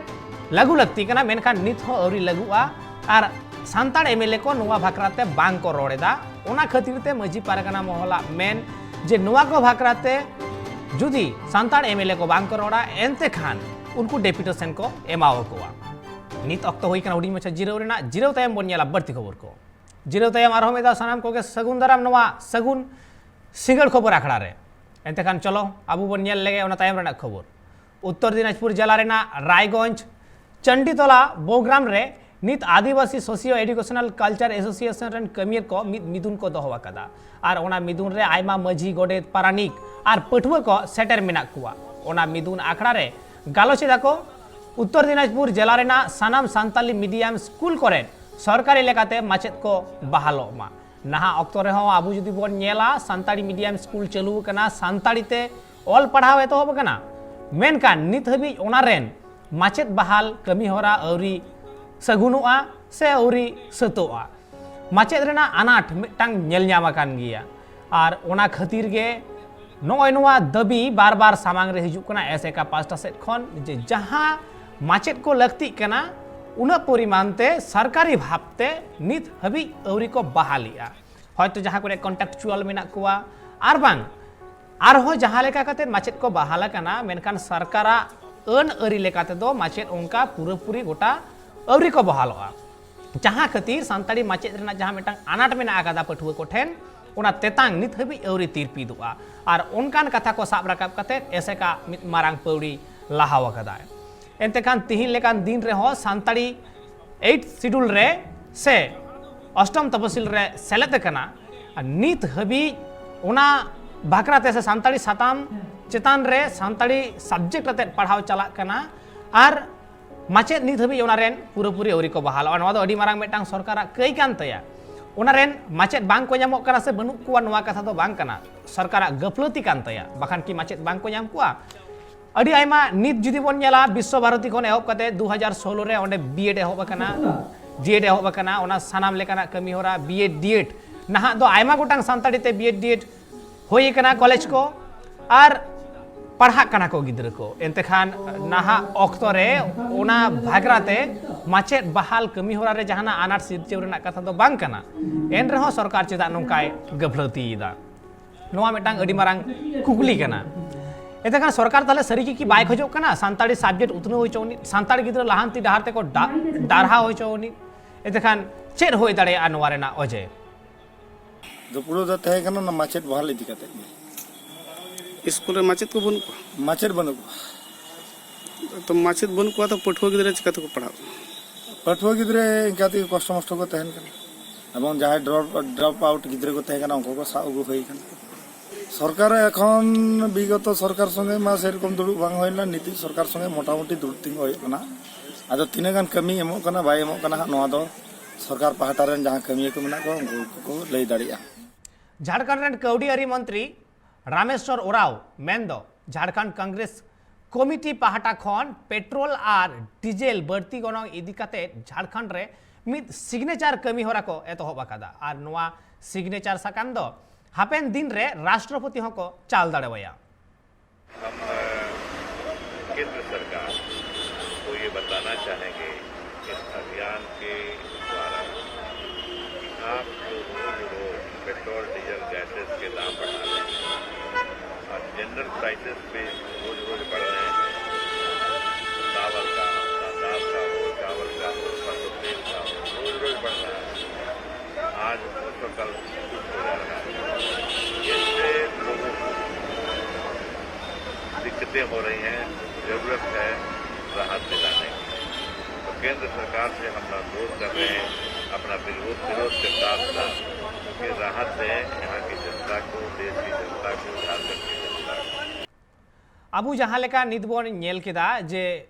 ᱞᱟᱹᱜᱩ ᱞᱟᱹᱠᱛᱤ ᱠᱟᱱᱟ, ᱢᱮᱱᱠᱷᱟᱱ ᱱᱤᱛ ᱦᱚᱸ ᱟᱹᱣᱨᱤ ᱞᱟᱹᱜᱩᱜᱼᱟ᱾ ᱟᱨ ᱥᱟᱱᱛᱟᱲ ᱮᱢ ᱮᱞ ᱮ ᱠᱚ ᱱᱚᱣᱟ ᱵᱟᱠᱷᱨᱟ ᱛᱮ ᱵᱟᱝ ᱠᱚ ᱨᱚᱲ ᱮᱫᱟ᱾ ᱚᱱᱟ ᱠᱷᱟᱹᱛᱤᱨ ᱛᱮ ᱢᱟᱹᱡᱷᱤ ᱯᱟᱨᱜᱟᱱᱟ ᱢᱚᱦᱚᱞᱟᱜ ᱢᱮᱱ ᱡᱮ ᱱᱚᱣᱟ ᱠᱚ ᱵᱟᱠᱷᱨᱟ ᱛᱮ ᱡᱩᱫᱤ ᱥᱟᱱᱛᱟᱲ ᱮᱢ ᱮᱞ ᱮ ᱠᱚ ᱵᱟᱝ ᱠᱚ ᱨᱚᱲᱟ, ᱮᱱᱛᱮ ᱠᱷᱟᱱ ᱩᱱᱠᱩ ᱰᱮᱯᱩᱴᱮᱥᱚᱱ ᱠᱚ ᱮᱢᱟᱣᱟᱠᱚᱣᱟ᱾ ᱱᱤᱛ ᱚᱠᱛᱚ ᱦᱩᱭ ᱠᱟᱱᱟ ᱦᱩᱰᱤᱧ ᱢᱟᱪᱷᱟ ᱡᱤᱨᱟᱹᱣ ᱨᱮᱱᱟᱜ᱾ ᱡᱤᱨᱟᱹᱣ ᱛᱟᱭᱚᱢ ᱵᱚᱱ ᱧᱮᱞᱟ ᱵᱟᱹᱲᱛᱤ ᱠᱷᱚᱵᱚᱨ ᱠᱚ᱾ ᱡᱤᱨᱟᱹᱣ ᱛᱟᱭᱚᱢ ᱟᱨᱦᱚᱸ ᱢᱤᱫ ᱫᱷᱟᱣ ᱥᱟᱱᱟᱢ ᱠᱚᱜᱮ ᱥᱟᱹᱜᱩᱱ ᱫᱟᱨᱟᱢ ᱱᱚᱣᱟ ᱥᱟᱹᱜᱩᱱ ᱥᱤᱸᱜᱟᱹᱲ ᱠᱷᱚᱵᱚᱨ ᱟᱠᱷᱲᱟ ᱨᱮ᱾ ᱮᱱᱛᱮ ᱠᱷᱟᱱ ᱪᱚᱞᱚ ᱟᱵᱚ ᱵᱚᱱ ᱧᱮᱞ ᱞᱮᱜᱮ ᱚᱱᱟ ᱛᱟᱭᱚᱢ ᱨᱮᱱᱟᱜ ᱠᱷᱚᱵᱚᱨ᱾ ᱩᱛᱛᱚᱨ ᱫᱤᱱᱟᱡᱽᱯᱩᱨ ᱡᱮᱞᱟ ᱨᱮᱱᱟᱜ ᱨᱟᱭᱜᱚᱸᱡᱽ ᱪᱚᱱᱰᱤᱛᱚᱞᱟ ᱵᱳᱜᱽᱨᱟᱢ ᱨᱮ ᱱᱤᱛ ᱟᱹᱫᱤᱵᱟᱹᱥᱤ ᱥᱳᱥᱤᱭᱳ ᱮᱰᱩᱠᱮᱥᱚᱱᱟᱞ ᱠᱟᱞᱪᱟᱨ ᱮᱥᱳᱥᱤᱭᱮᱥᱚᱱ ᱨᱮᱱ ᱠᱟᱹᱢᱤᱭᱟᱹ ᱠᱚ ᱢᱤᱫ ᱢᱤᱫᱩᱱ ᱠᱚ ᱫᱚᱦᱚ ᱟᱠᱟᱫᱟ᱾ ᱟᱨ ᱚᱱᱟ ᱢᱤᱫᱩᱱ ᱨᱮ ᱟᱭᱢᱟ ᱢᱟᱹᱡᱷᱤ, ᱜᱚᱰᱮᱛ, ᱯᱟᱨᱟᱱᱤᱠ ᱟᱨ ᱯᱟᱹᱴᱷᱩᱣᱟᱹ ᱠᱚ ᱥᱮᱴᱮᱨ ᱢᱮᱱᱟᱜ ᱠᱚᱣᱟ᱾ ᱚᱱᱟ ᱢᱤᱫᱩᱱ ᱟᱠᱷᱲᱟ ᱨᱮ ᱜᱟᱞᱚᱪ ᱮᱫᱟ ᱠᱚ ᱩᱛᱛᱚᱨ ᱫᱤᱱᱟᱡᱽᱯᱩᱨ ᱡᱮᱞᱟ ᱨᱮᱱᱟᱜ ᱥᱟᱱᱟᱢ ᱥᱟᱱᱛᱟᱞᱤ ᱢᱤᱰᱤᱭᱟᱢ ᱥᱠᱩᱞ ᱠᱚᱨᱮ ᱥᱚᱨᱠᱟᱨᱤ ᱞᱮᱠᱟᱛᱮ ᱢᱟᱪᱮᱫ ᱠᱚ ᱵᱟᱦᱟᱞᱚᱜ ᱢᱟ᱾ ᱱᱟᱦᱟᱜ ᱚᱠᱛᱚ ᱨᱮᱦᱚᱸ ᱟᱵᱚ ᱡᱩᱫᱤ ᱵᱚᱱ ᱧᱮᱞᱟ, ᱥᱟᱱᱛᱟᱲᱤ ᱢᱤᱰᱤᱭᱟᱢ ᱥᱠᱩᱞ ᱪᱟᱹᱞᱩ ᱟᱠᱟᱱᱟ, ᱥᱟᱱᱛᱟᱲᱤ ᱛᱮ ᱚᱞ ᱯᱟᱲᱦᱟᱣ ᱮᱛᱚᱦᱚᱵ ᱟᱠᱟᱱᱟ, ᱢᱮᱱᱠᱷᱟᱱ ᱱᱤᱛ ᱦᱟᱹᱵᱤᱡ ᱚᱱᱟ ᱨᱮᱱ ᱢᱟᱪᱮᱫ ᱵᱟᱦᱟᱞ ᱠᱟᱹᱢᱤ ᱦᱚᱨᱟ ᱟᱹᱣᱨᱤ ᱥᱟᱹᱜᱩᱱᱚᱜᱼᱟ ᱥᱮ ᱟᱹᱣᱨᱤ ᱥᱟᱹᱛᱚᱜᱼᱟ᱾ ᱢᱟᱪᱮᱫ ᱨᱮᱱᱟᱜ ᱟᱱᱟᱴ ᱢᱤᱫᱴᱟᱝ ᱧᱮᱞ ᱧᱟᱢ ᱟᱠᱟᱱ ᱜᱮᱭᱟ, ᱟᱨ ᱚᱱᱟ ᱠᱷᱟᱹᱛᱤᱨ ᱜᱮ ᱱᱚᱜᱼᱚᱭ ᱱᱚᱣᱟ ᱫᱟᱹᱵᱤ ᱵᱟᱨ ᱵᱟᱨ ᱥᱟᱢᱟᱝ ᱨᱮ ᱦᱤᱡᱩᱜ ᱠᱟᱱᱟ ᱮᱥᱮᱠᱟ ᱯᱟᱥᱴᱟ ᱥᱮᱫ ᱠᱷᱚᱱ, ᱡᱮ ᱡᱟᱦᱟᱸ ᱢᱟᱪᱮᱫ ᱠᱚ ᱞᱟᱹᱠᱛᱤᱜ ᱠᱟᱱᱟ, ᱩᱱᱟᱹᱜ ᱯᱚᱨᱤᱢᱟᱱ ᱛᱮ ᱥᱚᱨᱠᱟᱨᱤ ᱵᱷᱟᱵᱽ ᱛᱮ ᱱᱤᱛ ᱦᱟᱹᱵᱤᱡ ᱟᱹᱣᱨᱤ ᱠᱚ ᱵᱟᱦᱟᱞᱤᱜᱼᱟ᱾ ᱦᱚᱭᱛᱳ ᱡᱟᱦᱟᱸ ᱠᱚᱨᱮ ᱠᱚᱱᱴᱨᱟᱠᱪᱩᱣᱟᱞ ᱢᱮᱱᱟᱜ ᱠᱚᱣᱟ, ᱟᱨ ᱵᱟᱝ ᱟᱨᱦᱚᱸ ᱡᱟᱦᱟᱸ ᱞᱮᱠᱟ ᱠᱟᱛᱮ ᱢᱟᱪᱮᱫ ᱠᱚ ᱵᱟᱦᱟᱞ ᱟᱠᱟᱱᱟ, ᱢᱮᱱᱠᱷᱟᱱ ᱥᱚᱨᱠᱟᱨᱟᱜ ᱟᱹᱱ ᱟᱹᱨᱤ ᱞᱮᱠᱟ ᱛᱮᱫᱚ ᱢᱟᱪᱮᱫ ᱚᱱᱠᱟ ᱯᱩᱨᱟᱹᱯᱩᱨᱤ ᱜᱚᱴᱟ ᱟᱹᱣᱨᱤ ᱠᱚ ᱵᱟᱦᱟᱞᱚᱜᱼᱟ᱾ ᱡᱟᱦᱟᱸ ᱠᱷᱟᱹᱛᱤᱨ ᱥᱟᱱᱛᱟᱲᱤ ᱢᱟᱪᱮᱫ ᱨᱮᱱᱟᱜ ᱡᱟᱦᱟᱸ ᱢᱤᱫᱴᱟᱝ ᱟᱱᱟᱴ ᱢᱮᱱᱟᱜ ᱟᱠᱟᱫᱟ ᱯᱟᱹᱴᱷᱩᱣᱟᱹ ᱠᱚᱴᱷᱮᱱ, ᱚᱱᱟ ᱛᱮᱛᱟᱝ ᱱᱤᱛ ᱦᱟᱹᱵᱤᱡ ᱟᱹᱣᱨᱤ ᱛᱤᱨᱯᱤᱫᱚᱜᱼᱟ᱾ ᱟᱨ ᱚᱱᱠᱟᱱ ᱠᱟᱛᱷᱟ ᱠᱚ ᱥᱟᱵ ᱨᱟᱠᱟᱵ ᱠᱟᱛᱮ ᱮᱥᱮᱠᱟ ᱢᱤᱫ ᱢᱟᱨᱟᱝ ᱯᱟᱹᱣᱲᱤ ᱞᱟᱦᱟᱣ ᱟᱠᱟᱫᱟᱭ᱾ ᱮᱱᱛᱮ ᱠᱷᱟᱱ ᱛᱤᱦᱤᱧ ᱞᱮᱠᱟᱱ ᱫᱤᱱ ᱨᱮᱦᱚᱸ ᱥᱟᱱᱛᱟᱲᱤ ᱮᱭᱤᱴ ᱥᱤᱰᱩᱞ ᱨᱮ ᱥᱮ ᱚᱥᱴᱚᱢ ᱛᱚᱯᱚᱥᱤᱞ ᱨᱮ ᱥᱮᱞᱮᱫ ᱟᱠᱟᱱᱟ, ᱟᱨ ᱱᱤᱛ ᱦᱟᱹᱵᱤᱡ ᱚᱱᱟ ᱵᱟᱠᱷᱨᱟ ᱛᱮ ᱥᱮ ᱥᱟᱱᱛᱟᱲᱤ ᱥᱟᱛᱟᱢ ᱪᱮᱛᱟᱱ ᱨᱮ ᱥᱟᱱᱛᱟᱲᱤ ᱥᱟᱵᱡᱮᱠᱴ ᱟᱛᱮᱫ ᱯᱟᱲᱦᱟᱣ ᱪᱟᱞᱟᱜ ᱠᱟᱱᱟ, ᱟᱨ ᱢᱟᱪᱮᱫ ᱱᱤᱛ ᱦᱟᱹᱵᱤᱡ ᱚᱱᱟ ᱨᱮᱱ ᱯᱩᱨᱟᱹᱯᱩᱨᱤ ᱟᱹᱣᱨᱤ ᱠᱚ ᱵᱟᱦᱟᱞᱚᱜᱼᱟ᱾ ᱱᱚᱣᱟ ᱫᱚ ᱟᱹᱰᱤ ᱢᱟᱨᱟᱝ ᱢᱤᱫᱴᱟᱝ ᱥᱚᱨᱠᱟᱨᱟᱜ ᱠᱟᱹᱭ ᱠᱟᱱ ᱛᱟᱭᱟ᱾ ᱚᱱᱟ ᱨᱮᱱ ᱢᱟᱪᱮᱫ ᱵᱟᱝ ᱠᱚ ᱧᱟᱢᱚᱜ ᱠᱟᱱᱟ ᱥᱮ ᱵᱟᱹᱱᱩᱜ ᱠᱚᱣᱟ, ᱱᱚᱣᱟ ᱠᱟᱛᱷᱟ ᱫᱚ ᱵᱟᱝ ᱠᱟᱱᱟ, ᱥᱚᱨᱠᱟᱨᱟᱜ ᱜᱟᱹᱯᱞᱟᱹᱛᱤ ᱠᱟᱱ ᱛᱟᱭᱟ, ᱵᱟᱠᱷᱟᱱ ᱠᱤ ᱢᱟᱪᱮᱫ ᱵᱟᱝ ᱠᱚ ᱧᱟᱢ ᱠᱚᱣᱟ? ᱟᱹᱰᱤ ᱟᱭᱢᱟ ᱱᱤᱛ ᱡᱩᱫᱤ ᱵᱚᱱ ᱧᱮᱞᱟ, ᱵᱤᱥᱥᱚ ᱵᱷᱟᱨᱚᱛᱤ ᱠᱷᱚᱱ ᱮᱦᱚᱵ ᱠᱟᱛᱮ ᱫᱩ ᱦᱟᱡᱟᱨ ᱥᱳᱞᱳ ᱨᱮ ᱚᱸᱰᱮ ᱵᱤᱮᱰ ᱮᱦᱚᱵ ᱟᱠᱟᱱᱟ, ᱰᱤᱮᱰ ᱮᱦᱚᱵ ᱟᱠᱟᱱᱟ, ᱚᱱᱟ ᱥᱟᱱᱟᱢ ᱞᱮᱠᱟᱱᱟᱜ ᱠᱟᱹᱢᱤ ᱦᱚᱨᱟ ᱵᱤᱮᱰ ᱰᱤᱮᱰ, ᱱᱟᱦᱟᱜ ᱫᱚ ᱟᱭᱢᱟ ᱜᱚᱴᱟᱝ ᱥᱟᱱᱛᱟᱲᱤ ᱛᱮ ᱵᱤᱮᱰ ᱰᱤᱮᱰ ᱦᱩᱭ ᱟᱠᱟᱱᱟ ᱠᱚᱞᱮᱡᱽ ᱠᱚ, ᱟᱨ ᱯᱟᱲᱦᱟᱜ ᱠᱟᱱᱟ ᱠᱚ ᱜᱤᱫᱽᱨᱟᱹ ᱠᱚ᱾ ᱮᱱᱛᱮ ᱠᱷᱟᱱ ᱱᱟᱦᱟᱜ ᱚᱠᱛᱚ ᱨᱮ ᱚᱱᱟ ᱵᱷᱟᱜᱽᱨᱟ ᱛᱮ ᱢᱟᱪᱮᱫ ᱵᱟᱦᱟᱞ ᱠᱟᱹᱢᱤ ᱦᱚᱨᱟ ᱨᱮ ᱡᱟᱦᱟᱱᱟᱜ ᱟᱱᱟᱴ ᱥᱤᱨᱡᱟᱹᱣ ᱨᱮᱱᱟᱜ ᱠᱟᱛᱷᱟ ᱫᱚ ᱵᱟᱝ ᱠᱟᱱᱟ, ᱮᱱ ᱨᱮᱦᱚᱸ ᱥᱚᱨᱠᱟᱨ ᱪᱮᱫᱟᱜ ᱱᱚᱝᱠᱟᱭ ᱜᱟᱹᱯᱷᱞᱟᱹᱛᱤᱭᱮᱫᱟ? ᱱᱚᱣᱟ ᱢᱤᱫᱴᱟᱝ ᱟᱹᱰᱤ ᱢᱟᱨᱟᱝ ᱠᱩᱠᱞᱤ ᱠᱟᱱᱟ᱾ ᱮᱱᱛᱮ ᱠᱷᱟᱱ ᱥᱚᱨᱠᱟᱨ ᱛᱟᱦᱞᱮ ᱥᱟᱹᱨᱤ ᱜᱮ ᱠᱤ ᱵᱟᱭ ᱠᱷᱚᱡᱚᱜ ᱠᱟᱱᱟ ᱥᱟᱱᱛᱟᱲᱤ ᱥᱟᱵᱡᱮᱠᱴ ᱩᱛᱱᱟᱹᱣ ᱦᱚᱪᱚ ᱟᱹᱱᱤᱡ, ᱥᱟᱱᱛᱟᱲ ᱜᱤᱫᱽᱨᱟᱹ ᱞᱟᱦᱟᱱᱛᱤ ᱰᱟᱦᱟᱨ ᱛᱮᱠᱚ ᱰᱟ-, ᱰᱟᱨᱦᱟᱣ ᱦᱚᱪᱚ ᱟᱹᱱᱤᱡ? ᱮᱱᱛᱮ ᱠᱷᱟᱱ ᱪᱮᱫ ᱦᱩᱭ ᱫᱟᱲᱮᱭᱟᱜᱼᱟ ᱱᱚᱣᱟ ᱨᱮᱱᱟᱜ ᱚᱡᱮ? ᱫᱩᱯᱲᱩᱵ ᱫᱚ ᱛᱟᱦᱮᱸ ᱠᱟᱱᱟ ᱚᱱᱟ ᱢᱟᱪᱮᱫ ᱵᱟᱦᱟᱞ ᱤᱫᱤ ᱠᱟᱛᱮᱫ ᱜᱮ᱾ ᱤᱥᱠᱩᱞ ᱨᱮ ᱢᱟᱪᱮᱫ ᱠᱚ ᱵᱟᱹᱱᱩᱜ ᱠᱚᱣᱟ? ᱢᱟᱪᱮᱫ ᱵᱟᱹᱱᱩᱜ ᱠᱚᱣᱟ᱾ ᱛᱚ, ᱢᱟᱪᱮᱫ ᱵᱟᱹᱱᱩᱜ ᱠᱚᱣᱟ, ᱛᱚ ᱯᱟᱹᱴᱷᱩᱣᱟᱹ ᱜᱤᱫᱽᱨᱟᱹ ᱪᱤᱠᱟ ᱛᱮᱠᱚ ᱯᱟᱲᱦᱟᱜ? ᱯᱟᱹᱴᱷᱩᱣᱟᱹ ᱜᱤᱫᱽᱨᱟᱹ ᱤᱱᱠᱟ ᱛᱮᱜᱮ ᱠᱚᱥᱴᱚ ᱢᱚᱥᱴᱚ ᱠᱚ ᱛᱟᱦᱮᱱ ᱠᱟᱱᱟ, ᱮᱵᱚᱝ ᱡᱟᱦᱟᱸᱭ ᱰᱨᱚᱯ, ᱰᱨᱚᱯ ᱟᱣᱩᱴ ᱜᱤᱫᱽᱨᱟᱹ ᱠᱚ ᱛᱟᱦᱮᱸ ᱠᱟᱱᱟ, ᱩᱱᱠᱩ ᱠᱚ ᱥᱟᱵ ᱟᱹᱜᱩ ᱦᱩᱭ ᱠᱟᱱᱟ᱾ ᱥᱚᱨᱠᱟᱨ ᱮᱠᱷᱚᱱ ᱵᱤᱜᱚᱛᱚ ᱥᱚᱨᱠᱟᱨ ᱥᱚᱸᱜᱮ ᱢᱟ ᱥᱮᱨᱚᱠᱚᱢ ᱫᱩᱲᱩᱵ ᱵᱟᱝ ᱦᱩᱭ ᱞᱮᱱᱟ, ᱱᱤᱛᱚᱜ ᱥᱚᱨᱠᱟᱨ ᱥᱚᱸᱜᱮ ᱢᱚᱴᱟᱢᱩᱴᱤ ᱫᱩᱲᱩᱵ ᱛᱤᱸᱜᱩ ᱦᱩᱭᱩᱜ ᱠᱟᱱᱟ᱾ ᱟᱫᱚ ᱛᱤᱱᱟᱹᱜ ᱜᱟᱱ ᱠᱟᱹᱢᱤ ᱮᱢᱚᱜ ᱠᱟᱱᱟ ᱵᱟᱭ ᱮᱢᱚᱜ ᱠᱟᱱᱟ ᱦᱟᱸᱜ, ᱱᱚᱣᱟ ᱫᱚ ᱥᱚᱨᱠᱟᱨ ᱯᱟᱦᱴᱟ ᱨᱮᱱ ᱡᱟᱦᱟᱸ ᱠᱟᱹᱢᱤᱭᱟᱹ ᱠᱚ ᱢᱮᱱᱟᱜ ᱠᱚᱣᱟ, ᱩᱱᱠᱩ ᱠᱚᱠᱚ ᱞᱟᱹᱭ ᱫᱟᱲᱮᱭᱟᱜᱼᱟ᱾ ᱡᱷᱟᱲᱠᱷᱚᱸᱰ ᱨᱮᱱ ᱠᱟᱹᱣᱰᱤ ᱟᱹᱨᱤ ᱢᱚᱱᱛᱨᱤ ᱨᱟᱢᱮᱥᱣᱚᱨ ᱳᱨᱟᱣ ᱢᱮᱱᱫᱚ ᱡᱷᱟᱲᱠᱷᱚᱸᱰ ᱠᱚᱝᱜᱨᱮᱥ ᱠᱚᱢᱤᱴᱤ ᱯᱟᱦᱴᱟ ᱠᱷᱚᱱ ᱯᱮᱴᱨᱳᱞ ᱟᱨ ᱰᱤᱡᱮᱞ ᱵᱟᱹᱲᱛᱤ ᱜᱚᱱᱚᱝ ᱤᱫᱤ ᱠᱟᱛᱮ ᱡᱷᱟᱲᱠᱷᱚᱸᱰ ᱨᱮ ᱢᱤᱫ ᱥᱤᱜᱽᱱᱮᱪᱟᱨ ᱠᱟᱹᱢᱤ ᱦᱚᱨᱟ ᱠᱚ ᱮᱛᱚᱦᱚᱵ ᱟᱠᱟᱫᱟ ᱟᱨ ᱱᱚᱣᱟ ᱥᱤᱜᱽᱱᱮᱪᱟᱨ ᱥᱟᱠᱟᱢ ᱫᱚ ᱦᱟᱯᱮᱱ ᱫᱤᱱ ᱨᱮ ᱨᱟᱥᱴᱨᱚᱯᱚᱛᱤ ᱦᱚᱸᱠᱚ ᱪᱟᱞ ᱫᱟᱲᱮᱣᱟᱭᱟ᱾ हम अ, केंद्र सरकार को ये बताना चाहेंगे कि इस अभियान के द्वारा आप जो रोज रोज पेट्रोल, डीजल, गैसेस के दाम बढ़ा रहे हैं और जनरल प्राइसेस पे रोज रोज बढ़ रहे हैं। चावल का, दाल का हो, चावल का हो, सरसों तेल का हो, रोज रोज बढ़ रहा है। आज परसों कल कुछ हो जा रहा है, इससे लोगों को दिक्कतें हो रही हैं। जरूरत है राहत दिलाने की। तो केंद्र सरकार से हम अनुरोध कर रहे हैं, अपना विरोध विरोध के साथ साथ कि राहत दें यहाँ की जनता को, देश की जनता को, झारखंड की जनता को। ᱟᱵᱚ ᱡᱟᱦᱟᱸ ᱞᱮᱠᱟ ᱱᱤᱛ ᱵᱚᱱ ᱧᱮᱞ ᱠᱮᱫᱟ ᱡᱮ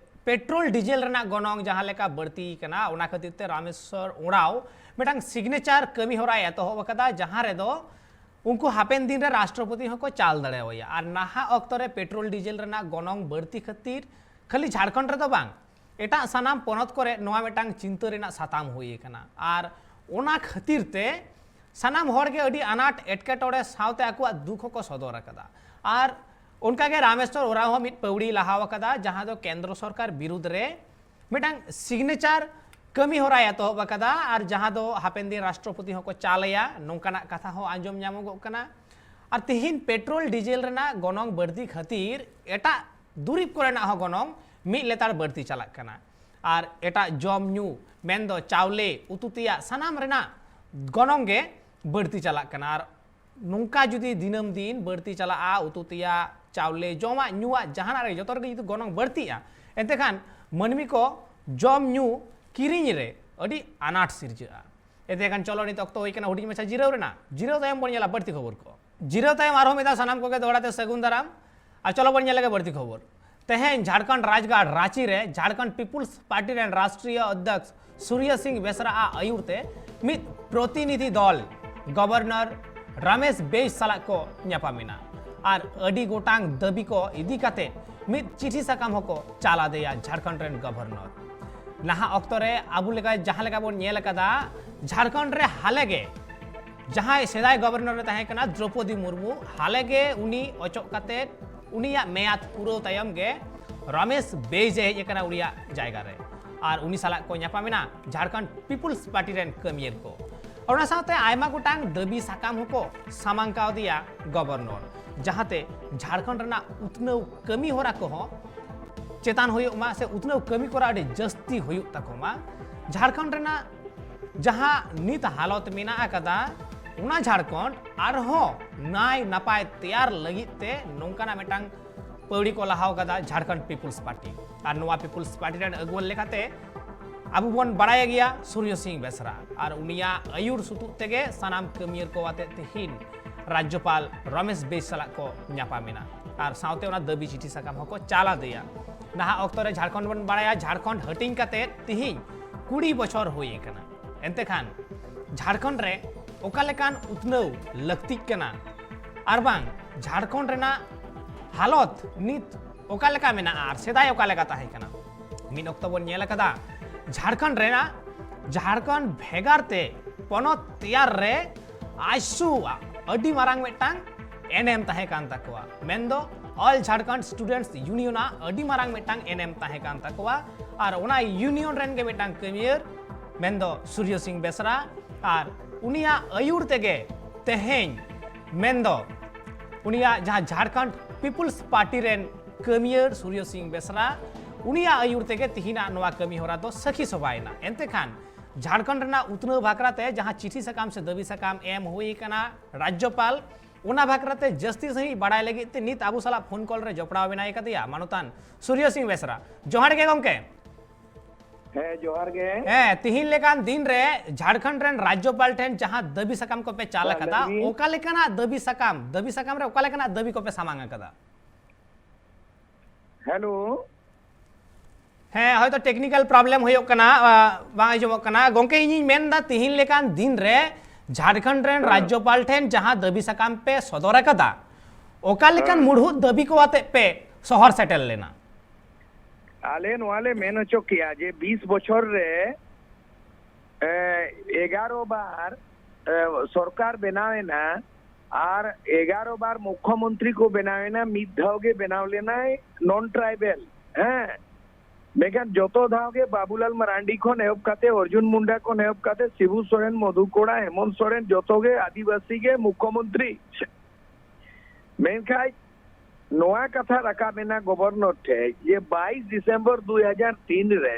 ᱯᱮᱴᱨᱳᱞ ᱰᱤᱡᱮᱞ ᱨᱮᱱᱟᱜ ᱜᱚᱱᱚᱝ ᱡᱟᱦᱟᱸ ᱞᱮᱠᱟ ᱵᱟᱹᱲᱛᱤ ᱠᱟᱱᱟ, ᱚᱱᱟ ᱠᱷᱟᱹᱛᱤᱨ ᱛᱮ ᱨᱟᱢᱮᱥᱣᱚᱨ ᱳᱨᱟᱸᱣ ᱢᱤᱫᱴᱟᱝ ᱥᱤᱜᱽᱱᱮᱪᱟᱨ ᱠᱟᱹᱢᱤ ᱦᱚᱨᱟᱭ ᱮᱛᱚᱦᱚᱵ ᱟᱠᱟᱫᱟ, ᱡᱟᱦᱟᱸ ᱨᱮᱫᱚ ᱩᱱᱠᱩ ᱦᱟᱯᱮᱱ ᱫᱤᱱ ᱨᱮ ᱨᱟᱥᱴᱨᱚᱯᱚᱛᱤ ᱦᱚᱸᱠᱚ ᱪᱟᱞ ᱫᱟᱲᱮᱭᱟᱭᱟ᱾ ᱟᱨ ᱱᱟᱦᱟᱜ ᱚᱠᱛᱚ ᱨᱮ ᱯᱮᱴᱨᱳᱞ ᱰᱤᱡᱮᱞ ᱨᱮᱱᱟᱜ ᱜᱚᱱᱚᱝ ᱵᱟᱹᱲᱛᱤ ᱠᱷᱟᱹᱛᱤᱨ ᱠᱷᱟᱹᱞᱤ ᱡᱷᱟᱲᱠᱷᱚᱸᱰ ᱨᱮᱫᱚ ᱵᱟᱝ, ᱮᱴᱟᱜ ᱥᱟᱱᱟᱢ ᱯᱚᱱᱚᱛ ᱠᱚᱨᱮ ᱱᱚᱣᱟ ᱢᱤᱫᱴᱟᱝ ᱪᱤᱱᱛᱟᱹ ᱨᱮᱱᱟᱜ ᱥᱟᱛᱟᱢ ᱦᱩᱭ ᱟᱠᱟᱱᱟ᱾ ᱟᱨ ᱚᱱᱟ ᱠᱷᱟᱹᱛᱤᱨ ᱛᱮ ᱥᱟᱱᱟᱢ ᱦᱚᱲ ᱜᱮ ᱟᱹᱰᱤ ᱟᱱᱟᱴ ᱮᱴᱠᱮᱴᱚᱬᱮ ᱥᱟᱶᱛᱮ ᱟᱠᱚᱣᱟᱜ ᱫᱩᱠ ᱦᱚᱸᱠᱚ ᱥᱚᱫᱚᱨ ᱟᱠᱟᱫᱟ᱾ ᱟᱨ ᱚᱱᱠᱟᱜᱮ ᱨᱟᱢᱮᱥᱣᱚᱨ ᱳᱨᱟᱸᱣ ᱦᱚᱸ ᱢᱤᱫ ᱯᱟᱹᱣᱲᱤ ᱞᱟᱦᱟᱣ ᱟᱠᱟᱫᱟ, ᱡᱟᱦᱟᱸ ᱫᱚ ᱠᱮᱱᱫᱨᱚ ᱥᱚᱨᱠᱟᱨ ᱵᱤᱨᱩᱫᱽ ᱨᱮ ᱢᱤᱫᱴᱟᱝ ᱥᱤᱜᱽᱱᱮᱪᱟᱨ ᱠᱟᱹᱢᱤ ᱦᱚᱨᱟᱭ ᱮᱛᱚᱦᱚᱵ ᱟᱠᱟᱫᱟ, ᱟᱨ ᱡᱟᱦᱟᱸ ᱫᱚ ᱦᱟᱯᱮᱱ ᱫᱤᱱ ᱨᱟᱥᱴᱨᱚᱯᱚᱛᱤ ᱦᱚᱸᱠᱚ ᱪᱟᱞ ᱟᱭᱟ, ᱱᱚᱝᱠᱟᱱᱟᱜ ᱠᱟᱛᱷᱟ ᱦᱚᱸ ᱟᱸᱡᱚᱢ ᱧᱟᱢᱚᱜᱚᱜ ᱠᱟᱱᱟ᱾ ᱟᱨ ᱛᱤᱦᱤᱧ ᱯᱮᱴᱨᱳᱞ ᱰᱤᱡᱮᱞ ᱨᱮᱱᱟᱜ ᱜᱚᱱᱚᱝ ᱵᱟᱹᱲᱛᱤ ᱠᱷᱟᱹᱛᱤᱨ ᱮᱴᱟᱜ ᱫᱩᱨᱤᱵᱽ ᱠᱚᱨᱮᱱᱟᱜ ᱦᱚᱸ ᱜᱚᱱᱚᱝ ᱢᱤᱫ ᱞᱮᱛᱟᱲ ᱵᱟᱹᱲᱛᱤ ᱪᱟᱞᱟᱜ ᱠᱟᱱᱟ᱾ ᱟᱨ ᱮᱴᱟᱜ ᱡᱚᱢ ᱧᱩ, ᱢᱮᱱᱫᱚ ᱪᱟᱣᱞᱮ, ᱩᱛᱩ ᱛᱮᱭᱟᱜ, ᱥᱟᱱᱟᱢ ᱨᱮᱱᱟᱜ ᱜᱚᱱᱚᱝ ᱜᱮ ᱵᱟᱹᱲᱛᱤ ᱪᱟᱞᱟᱜ ᱠᱟᱱᱟ᱾ ᱟᱨ ᱱᱚᱝᱠᱟ ᱡᱩᱫᱤ ᱫᱤᱱᱟᱹᱢ ᱫᱤᱱ ᱵᱟᱹᱲᱛᱤ ᱪᱟᱞᱟᱜᱼᱟ, ᱩᱛᱩ ᱛᱮᱭᱟᱜ, ᱪᱟᱣᱞᱮ, ᱡᱚᱢᱟᱜ ᱧᱩᱣᱟᱜ, ᱡᱟᱦᱟᱱᱟᱜ ᱨᱮ ᱡᱚᱛᱚ ᱨᱮᱜᱮ ᱡᱩᱫᱤ ᱜᱚᱱᱚᱝ ᱵᱟᱹᱲᱛᱤᱜᱼᱟ, ᱮᱱᱛᱮ ᱠᱷᱟᱱ ᱢᱟᱹᱱᱢᱤ ᱠᱚ ᱡᱚᱢ ᱧᱩ ᱠᱤᱨᱤᱧ ᱨᱮ ᱟᱹᱰᱤ ᱟᱱᱟᱴ ᱥᱤᱨᱡᱟᱹᱜᱼᱟ᱾ ᱮᱱᱛᱮ ᱠᱷᱟᱱ ᱪᱚᱞᱚ, ᱱᱤᱛ ᱚᱠᱛᱚ ᱦᱩᱭ ᱠᱟᱱᱟ ᱦᱩᱰᱤᱧ ᱢᱟᱪᱷᱟ ᱡᱤᱨᱟᱹᱣ ᱨᱮᱱᱟᱜ᱾ ᱡᱤᱨᱟᱹᱣ ᱛᱟᱭᱚᱢ ᱵᱚᱱ ᱧᱮᱞᱟ ᱵᱟᱹᱲᱛᱤ ᱠᱷᱚᱵᱚᱨ ᱠᱚ᱾ ᱡᱤᱨᱟᱹᱣ ᱛᱟᱭᱚᱢ ᱟᱨᱦᱚᱸ ᱢᱤᱫ ᱫᱷᱟᱣ ᱥᱟᱱᱟᱢ ᱠᱚᱜᱮ ᱫᱚᱦᱲᱟ ᱛᱮ ᱥᱟᱹᱜᱩᱱ ᱫᱟᱨᱟᱢ᱾ ᱟᱨ ᱪᱚᱞᱚ ᱵᱚᱱ ᱧᱮᱞ ᱞᱮᱜᱮ ᱵᱟᱹᱲᱛᱤ ᱠᱷᱚᱵᱚᱨ᱾ ᱛᱮᱦᱮᱧ ᱡᱷᱟᱲᱠᱷᱚᱸᱰ ᱨᱟᱡᱽᱜᱟᱲ ᱨᱟᱸᱪᱤ ᱨᱮ ᱡᱷᱟᱲᱠᱷᱚᱸᱰ ᱯᱤᱯᱩᱞᱥ ᱯᱟᱨᱴᱤ ᱨᱮᱱ ᱨᱟᱥᱴᱨᱤᱭᱚ ᱚᱫᱽᱫᱷᱚᱠᱥ ᱥᱩᱨᱭᱚ ᱥᱤᱝ ᱵᱮᱥᱨᱟ ᱟᱜ ᱟᱹᱭᱩᱨ ᱛᱮ ᱢᱤᱫ ᱯᱨᱚᱛᱤᱱᱤᱫᱷᱤ ᱫᱚᱞ ᱜᱚᱵᱷᱚᱨᱱᱚᱨ ᱨᱟᱢᱮᱥ ᱵᱮᱭᱥ ᱥᱟᱞᱟᱜ ᱠᱚ ᱧᱟᱯᱟᱢ ᱮᱱᱟ᱾ ᱟᱨ ᱟᱹᱰᱤ ᱜᱚᱴᱟᱝ ᱫᱟᱹᱵᱤ ᱠᱚ ᱤᱫᱤ ᱠᱟᱛᱮ ᱢᱤᱫ ᱪᱤᱴᱷᱤ ᱥᱟᱠᱟᱢ ᱦᱚᱸᱠᱚ ᱪᱟᱞ ᱟᱫᱮᱭᱟ ᱡᱷᱟᱲᱠᱷᱚᱸᱰ ᱨᱮᱱ ᱜᱚᱵᱷᱚᱨᱱᱚᱨ᱾ ᱱᱟᱦᱟᱜ ᱚᱠᱛᱚ ᱨᱮ ᱟᱵᱚ ᱞᱮᱠᱟ ᱡᱟᱦᱟᱸ ᱞᱮᱠᱟ ᱵᱚᱱ ᱧᱮᱞ ᱟᱠᱟᱫᱟ, ᱡᱷᱟᱲᱠᱷᱚᱸᱰ ᱨᱮ ᱦᱟᱞᱮ ᱜᱮ ᱡᱟᱦᱟᱸᱭ ᱥᱮᱫᱟᱭ ᱜᱚᱵᱷᱚᱨᱱᱚᱨ ᱮ ᱛᱟᱦᱮᱸ ᱠᱟᱱᱟ ᱫᱨᱚᱯᱚᱫᱤ ᱢᱩᱨᱢᱩ, ᱦᱟᱞᱮ ᱜᱮ ᱩᱱᱤ ᱚᱪᱚᱜ ᱠᱟᱛᱮ ᱩᱱᱤᱭᱟᱜ ᱢᱮᱭᱟᱫ ᱯᱩᱨᱟᱹᱣ ᱛᱟᱭᱚᱢ ᱜᱮ ᱨᱚᱢᱮᱥ ᱵᱮᱭᱡ ᱮ ᱦᱮᱡ ᱟᱠᱟᱱᱟ ᱩᱱᱤᱭᱟᱜ ᱡᱟᱭᱜᱟ ᱨᱮ, ᱟᱨ ᱩᱱᱤ ᱥᱟᱞᱟᱜ ᱠᱚ ᱧᱟᱯᱟᱢ ᱮᱱᱟ ᱡᱷᱟᱲᱠᱷᱚᱸᱰ ᱯᱤᱯᱩᱞᱥ ᱯᱟᱨᱴᱤ ᱨᱮᱱ ᱠᱟᱹᱢᱤᱭᱟᱹ ᱠᱚ᱾ ᱚᱱᱟ ᱥᱟᱶᱛᱮ ᱟᱭᱢᱟ ᱜᱚᱴᱟᱝ ᱫᱟᱹᱵᱤ ᱥᱟᱠᱟᱢ ᱦᱚᱸᱠᱚ ᱥᱟᱢᱟᱝ ᱠᱟᱣᱫᱮᱭᱟ ᱜᱚᱵᱷᱚᱨᱱᱚᱨ, ᱡᱟᱦᱟᱸᱛᱮ ᱡᱷᱟᱲᱠᱷᱚᱸᱰ ᱨᱮᱱᱟᱜ ᱩᱛᱱᱟᱹᱣ ᱠᱟᱹᱢᱤ ᱦᱚᱨᱟ ᱠᱚᱦᱚᱸ ᱪᱮᱛᱟᱱ ᱦᱩᱭᱩᱜ ᱢᱟ ᱥᱮ ᱩᱛᱱᱟᱹᱣ ᱠᱟᱹᱢᱤ ᱠᱚᱨᱟᱣ ᱟᱹᱰᱤ ᱡᱟᱹᱥᱛᱤ ᱦᱩᱭᱩᱜ ᱛᱟᱠᱚ ᱢᱟ᱾ ᱡᱷᱟᱲᱠᱷᱚᱸᱰ ᱨᱮᱱᱟᱜ ᱡᱟᱦᱟᱸ ᱱᱤᱛ ᱦᱟᱞᱚᱛ ᱢᱮᱱᱟᱜ ᱟᱠᱟᱫᱟ, ᱚᱱᱟ ᱡᱷᱟᱲᱠᱷᱚᱸᱰ ᱟᱨᱦᱚᱸ ᱱᱟᱭ ᱱᱟᱯᱟᱭ ᱛᱮᱭᱟᱨ ᱞᱟᱹᱜᱤᱫ ᱛᱮ ᱱᱚᱝᱠᱟᱱᱟᱜ ᱢᱤᱫᱴᱟᱝ ᱯᱟᱹᱣᱲᱤ ᱠᱚ ᱞᱟᱦᱟᱣ ᱠᱟᱫᱟ ᱡᱷᱟᱲᱠᱷᱚᱸᱰ ᱯᱤᱯᱩᱞᱥ ᱯᱟᱨᱴᱤ᱾ ᱟᱨ ᱱᱚᱣᱟ ᱯᱤᱯᱩᱞᱥ ᱯᱟᱨᱴᱤ ᱨᱮᱱ ᱟᱹᱜᱩᱣᱟᱹᱱ ᱞᱮᱠᱟᱛᱮ ᱟᱵᱚ ᱵᱚᱱ ᱵᱟᱲᱟᱭ ᱜᱮᱭᱟ ᱥᱩᱨᱡᱚ ᱥᱤᱝ ᱵᱮᱥᱨᱟ, ᱟᱨ ᱩᱱᱤᱭᱟᱜ ᱟᱹᱭᱩᱨ ᱥᱩᱛᱩᱜ ᱛᱮᱜᱮ ᱥᱟᱱᱟᱢ ᱠᱟᱹᱢᱤᱭᱟᱹ ᱠᱚ ᱟᱛᱮ ᱛᱤᱦᱤᱧ ᱨᱟᱡᱽᱡᱚᱯᱟᱞ ᱨᱚᱢᱮᱥ ᱵᱮᱥ ᱥᱟᱞᱟᱜ ᱠᱚ ᱧᱟᱯᱟᱢ ᱮᱱᱟ, ᱟᱨ ᱥᱟᱶᱛᱮ ᱚᱱᱟ ᱫᱟᱹᱵᱤ ᱪᱤᱴᱷᱤ ᱥᱟᱠᱟᱢ ᱦᱚᱸᱠᱚ ᱪᱟᱞ ᱟᱫᱮᱭᱟ᱾ ᱱᱟᱦᱟᱜ ᱚᱠᱛᱚ ᱨᱮ ᱡᱷᱟᱲᱠᱷᱚᱸᱰ ᱵᱚᱱ ᱵᱟᱲᱟᱭᱟ, ᱡᱷᱟᱲᱠᱷᱚᱸᱰ ᱦᱟᱹᱴᱤᱧ ᱠᱟᱛᱮ ᱛᱤᱦᱤᱧ ᱠᱩᱲᱤ ᱵᱚᱪᱷᱚᱨ ᱦᱩᱭ ᱟᱠᱟᱱᱟ᱾ ᱮᱱᱛᱮ ᱠᱷᱟᱱ ᱡᱷᱟᱲᱠᱷᱚᱸᱰ ᱨᱮ ᱚᱠᱟ ᱞᱮᱠᱟᱱ ᱩᱛᱱᱟᱹᱣ ᱞᱟᱹᱠᱛᱤᱜ ᱠᱟᱱᱟ, ᱟᱨ ᱵᱟᱝ ᱡᱷᱟᱲᱠᱷᱚᱸᱰ ᱨᱮᱱᱟᱜ ᱦᱟᱞᱚᱛ ᱱᱤᱛ ᱚᱠᱟ ᱞᱮᱠᱟ ᱢᱮᱱᱟᱜᱼᱟ ᱟᱨ ᱥᱮᱫᱟᱭ ᱚᱠᱟ ᱞᱮᱠᱟ ᱛᱟᱦᱮᱸ ᱠᱟᱱᱟ? ᱢᱤᱫ ᱚᱠᱛᱚ ᱵᱚᱱ ᱧᱮᱞ ᱟᱠᱟᱫᱟ, ᱡᱷᱟᱲᱠᱷᱚᱸᱰ ᱨᱮᱱᱟᱜ, ᱡᱷᱟᱲᱠᱷᱚᱸᱰ ᱵᱷᱮᱜᱟᱨ ᱛᱮ ᱯᱚᱱᱚᱛ ᱛᱮᱭᱟᱨ ᱨᱮ ᱟᱡᱥᱩ ᱟᱜ ᱟᱹᱰᱤ ᱢᱟᱨᱟᱝ ᱢᱤᱫᱴᱟᱝ ᱮᱱᱮᱢ ᱛᱟᱦᱮᱸ ᱠᱟᱱ ᱛᱟᱠᱚᱣᱟ, ᱢᱮᱱᱫᱚ All Jharkhand Students Union ᱟᱜ ᱟᱹᱰᱤ ᱢᱟᱨᱟᱝ ᱢᱤᱫᱴᱟᱝ ᱮᱱᱮᱢ ᱛᱟᱦᱮᱸ ᱠᱟᱱ ᱛᱟᱠᱚᱣᱟ᱾ ᱟᱨ ᱚᱱᱟ ᱤᱭᱩᱱᱤᱭᱚᱱ ᱨᱮᱱ ᱜᱮ ᱢᱤᱫᱴᱟᱝ ᱠᱟᱹᱢᱤᱭᱟᱹᱨ, ᱢᱮᱱᱫᱚ ᱥᱩᱨᱡᱚ ᱥᱤᱝ ᱵᱮᱥᱨᱟ, ᱟᱨ ᱩᱱᱤᱭᱟᱜ ᱟᱹᱭᱩᱨ ᱛᱮᱜᱮ ᱛᱮᱦᱮᱧ, ᱢᱮᱱᱫᱚ ᱩᱱᱤᱭᱟᱜ ᱡᱟᱦᱟᱸ ᱡᱷᱟᱲᱠᱷᱚᱸᱰ ᱯᱤᱯᱩᱞᱥ ᱯᱟᱨᱴᱤ ᱨᱮᱱ ᱠᱟᱹᱢᱤᱭᱟᱹ ᱥᱩᱨᱡᱚ ᱥᱤᱝ ᱵᱮᱥᱨᱟ, ᱩᱱᱤᱭᱟᱜ ᱟᱹᱭᱩᱨ ᱛᱮᱜᱮ ᱛᱤᱦᱤᱧᱟᱜ ᱱᱚᱣᱟ ᱠᱟᱹᱢᱤ ᱦᱚᱨᱟ ᱫᱚ ᱥᱟᱹᱠᱷᱤ ᱥᱚᱵᱷᱟᱭᱮᱱᱟ᱾ ᱮᱱᱛᱮ ᱠᱷᱟᱱ ᱡᱷᱟᱲᱠᱷᱚᱸᱰ ᱨᱮᱱᱟᱜ ᱩᱛᱱᱟᱹᱣ ᱵᱟᱠᱷᱨᱟ ᱛᱮ ᱡᱟᱦᱟᱸ ᱪᱤᱴᱷᱤ ᱥᱟᱠᱟᱢ ᱥᱮ ᱫᱟᱹᱵᱤ ᱥᱟᱠᱟᱢ ᱮᱢ ᱦᱩᱭ ᱟᱠᱟᱱᱟ ᱨᱟᱡᱽᱡᱚᱯᱟᱞ, ᱚᱱᱟ ᱵᱟᱠᱷᱨᱟ ᱛᱮ ᱡᱟᱹᱥᱛᱤ ᱥᱟᱺᱦᱤᱡ ᱵᱟᱲᱟᱭ ᱞᱟᱹᱜᱤᱫ ᱛᱮ ᱱᱤᱛ ᱟᱵᱚ ᱥᱟᱞᱟᱜ ᱯᱷᱳᱱ ᱠᱚᱞ ᱨᱮ ᱡᱚᱯᱲᱟᱣ ᱢᱮᱱᱟᱭ ᱠᱟᱫᱮᱭᱟ ᱢᱟᱱᱚᱛᱟᱱ ᱥᱩᱨᱡᱚ ᱥᱤᱝ ᱵᱮᱥᱨᱟ᱾ ᱡᱚᱦᱟᱨ ᱜᱮ ᱜᱚᱢᱠᱮ᱾ ᱦᱮᱸ, ᱡᱚᱦᱟᱨ ᱜᱮ᱾ ᱦᱮᱸ, ᱛᱤᱦᱤᱧ ᱞᱮᱠᱟᱱ ᱫᱤᱱ ᱨᱮ ᱡᱷᱟᱲᱠᱷᱚᱸᱰ ᱨᱮᱱ ᱨᱟᱡᱽᱡᱚᱯᱟᱞ ᱴᱷᱮᱱ ᱡᱟᱦᱟᱸ ᱫᱟᱹᱵᱤ ᱥᱟᱠᱟᱢ ᱠᱚᱯᱮ ᱪᱟᱞ ᱦᱮᱸ, ᱟᱠᱟᱫᱟ, ᱞᱟᱹᱭ ᱵᱤᱱ᱾ ᱚᱠᱟ ᱞᱮᱠᱟᱱᱟᱜ ᱫᱟᱹᱵᱤ ᱥᱟᱠᱟᱢ, ᱫᱟᱹᱵᱤ ᱥᱟᱠᱟᱢ ᱨᱮ ᱚᱠᱟ ᱞᱮᱠᱟᱱᱟᱜ ᱫᱟᱹᱵᱤ ᱠᱚᱯᱮ ᱥᱟᱢᱟᱝ ᱟᱠᱟᱫᱟ? ᱦᱮᱞᱳ᱾ ᱦᱮᱸ, ᱦᱚᱭᱛᱚ technical problem ᱦᱩᱭᱩᱜ ᱠᱟᱱᱟ, ᱟ, ᱵᱟᱝ ᱟᱸᱡᱚᱢᱚᱜ ᱠᱟᱱᱟ᱾ ᱜᱚᱢᱠᱮ, ᱤᱧᱤᱧ ᱢᱮᱱᱫᱟ, ᱛᱤᱦᱤᱧ ᱞᱮᱠᱟᱱ ᱫᱤᱱ ᱨᱮ ᱡᱷᱟᱲᱠᱷᱚᱸᱰ ᱨᱮᱱ ᱦᱮᱸ᱾ ᱨᱟᱡᱽᱡᱚᱯᱟᱞ ᱴᱷᱮᱱ ᱡᱟᱦᱟᱸ ᱫᱟᱹᱵᱤ ᱥᱟᱠᱟᱢ ᱯᱮ ᱥᱚᱫᱚᱨ ᱟᱠᱟᱫᱟ, ᱚᱠᱟ ᱞᱮᱠᱟᱱ ᱦᱮᱸ᱾ ᱢᱩᱲᱦᱩᱫ ᱫᱟᱹᱵᱤ ᱠᱚ ᱟᱛᱮ ᱯᱮ ᱥᱚᱦᱚᱨ ᱥᱮᱴᱮᱨ ᱞᱮᱱᱟ? ᱟᱞᱮ ᱱᱚᱣᱟ ᱞᱮ ᱢᱮᱱ ᱦᱚᱪᱚ ᱠᱮᱭᱟ ᱡᱮ ᱵᱤᱥ ᱵᱚᱪᱷᱚᱨ ᱨᱮ ᱮ, ᱮᱜᱟᱨᱚ ᱵᱟᱨ ᱮ, ᱥᱚᱨᱠᱟᱨ ᱵᱮᱱᱟᱣ ᱮᱱᱟ ᱟᱨ ᱮᱜᱟᱨᱚ ᱵᱟᱨ ᱢᱩᱠᱷᱭᱚᱢᱚᱱᱛᱨᱤ ᱠᱚ ᱵᱮᱱᱟᱣ ᱮᱱᱟ, ᱢᱤᱫ ᱫᱷᱟᱣ ᱜᱮ ᱵᱮᱱᱟᱣ ᱞᱮᱱᱟᱭ ᱱᱚᱱ ᱴᱨᱟᱭᱵᱮᱞ᱾ ᱦᱮᱸ, ᱢᱮᱱᱠᱷᱟᱱ ᱡᱚᱛᱚ ᱫᱷᱟᱣ ᱜᱮ ᱵᱟᱵᱩᱞᱟᱞ ᱢᱟᱨᱟᱱᱰᱤ ᱠᱷᱚᱱ ᱮᱦᱚᱵ ᱠᱟᱛᱮ, ᱚᱨᱡᱩᱱ ᱢᱩᱱᱰᱟ ᱠᱷᱚᱱ ᱮᱦᱚᱵ ᱠᱟᱛᱮ, ᱥᱤᱵᱩ ᱥᱚᱨᱮᱱ, ᱢᱚᱫᱷᱩ ᱠᱚᱲᱟ, ᱦᱮᱢᱚᱱᱛ ᱥᱚᱨᱮᱱ, ᱡᱚᱛᱚ ᱜᱮ ᱟᱹᱫᱤᱵᱟᱹᱥᱤ ᱜᱮ ᱢᱩᱠᱷᱭᱚᱢᱚᱱᱛᱨᱤ᱾ ᱢᱮᱱᱠᱷᱟᱱ ᱱᱚᱣᱟ ᱠᱟᱛᱷᱟ ᱨᱟᱠᱟᱵ ᱮᱱᱟ ᱜᱚᱵᱚᱨᱱᱚᱨ ᱴᱷᱮᱱ ᱡᱮ ᱵᱟᱭᱤᱥ ᱰᱤᱥᱮᱢᱵᱚᱨ ᱫᱩ ᱦᱟᱡᱟᱨ ᱛᱤᱱ ᱨᱮ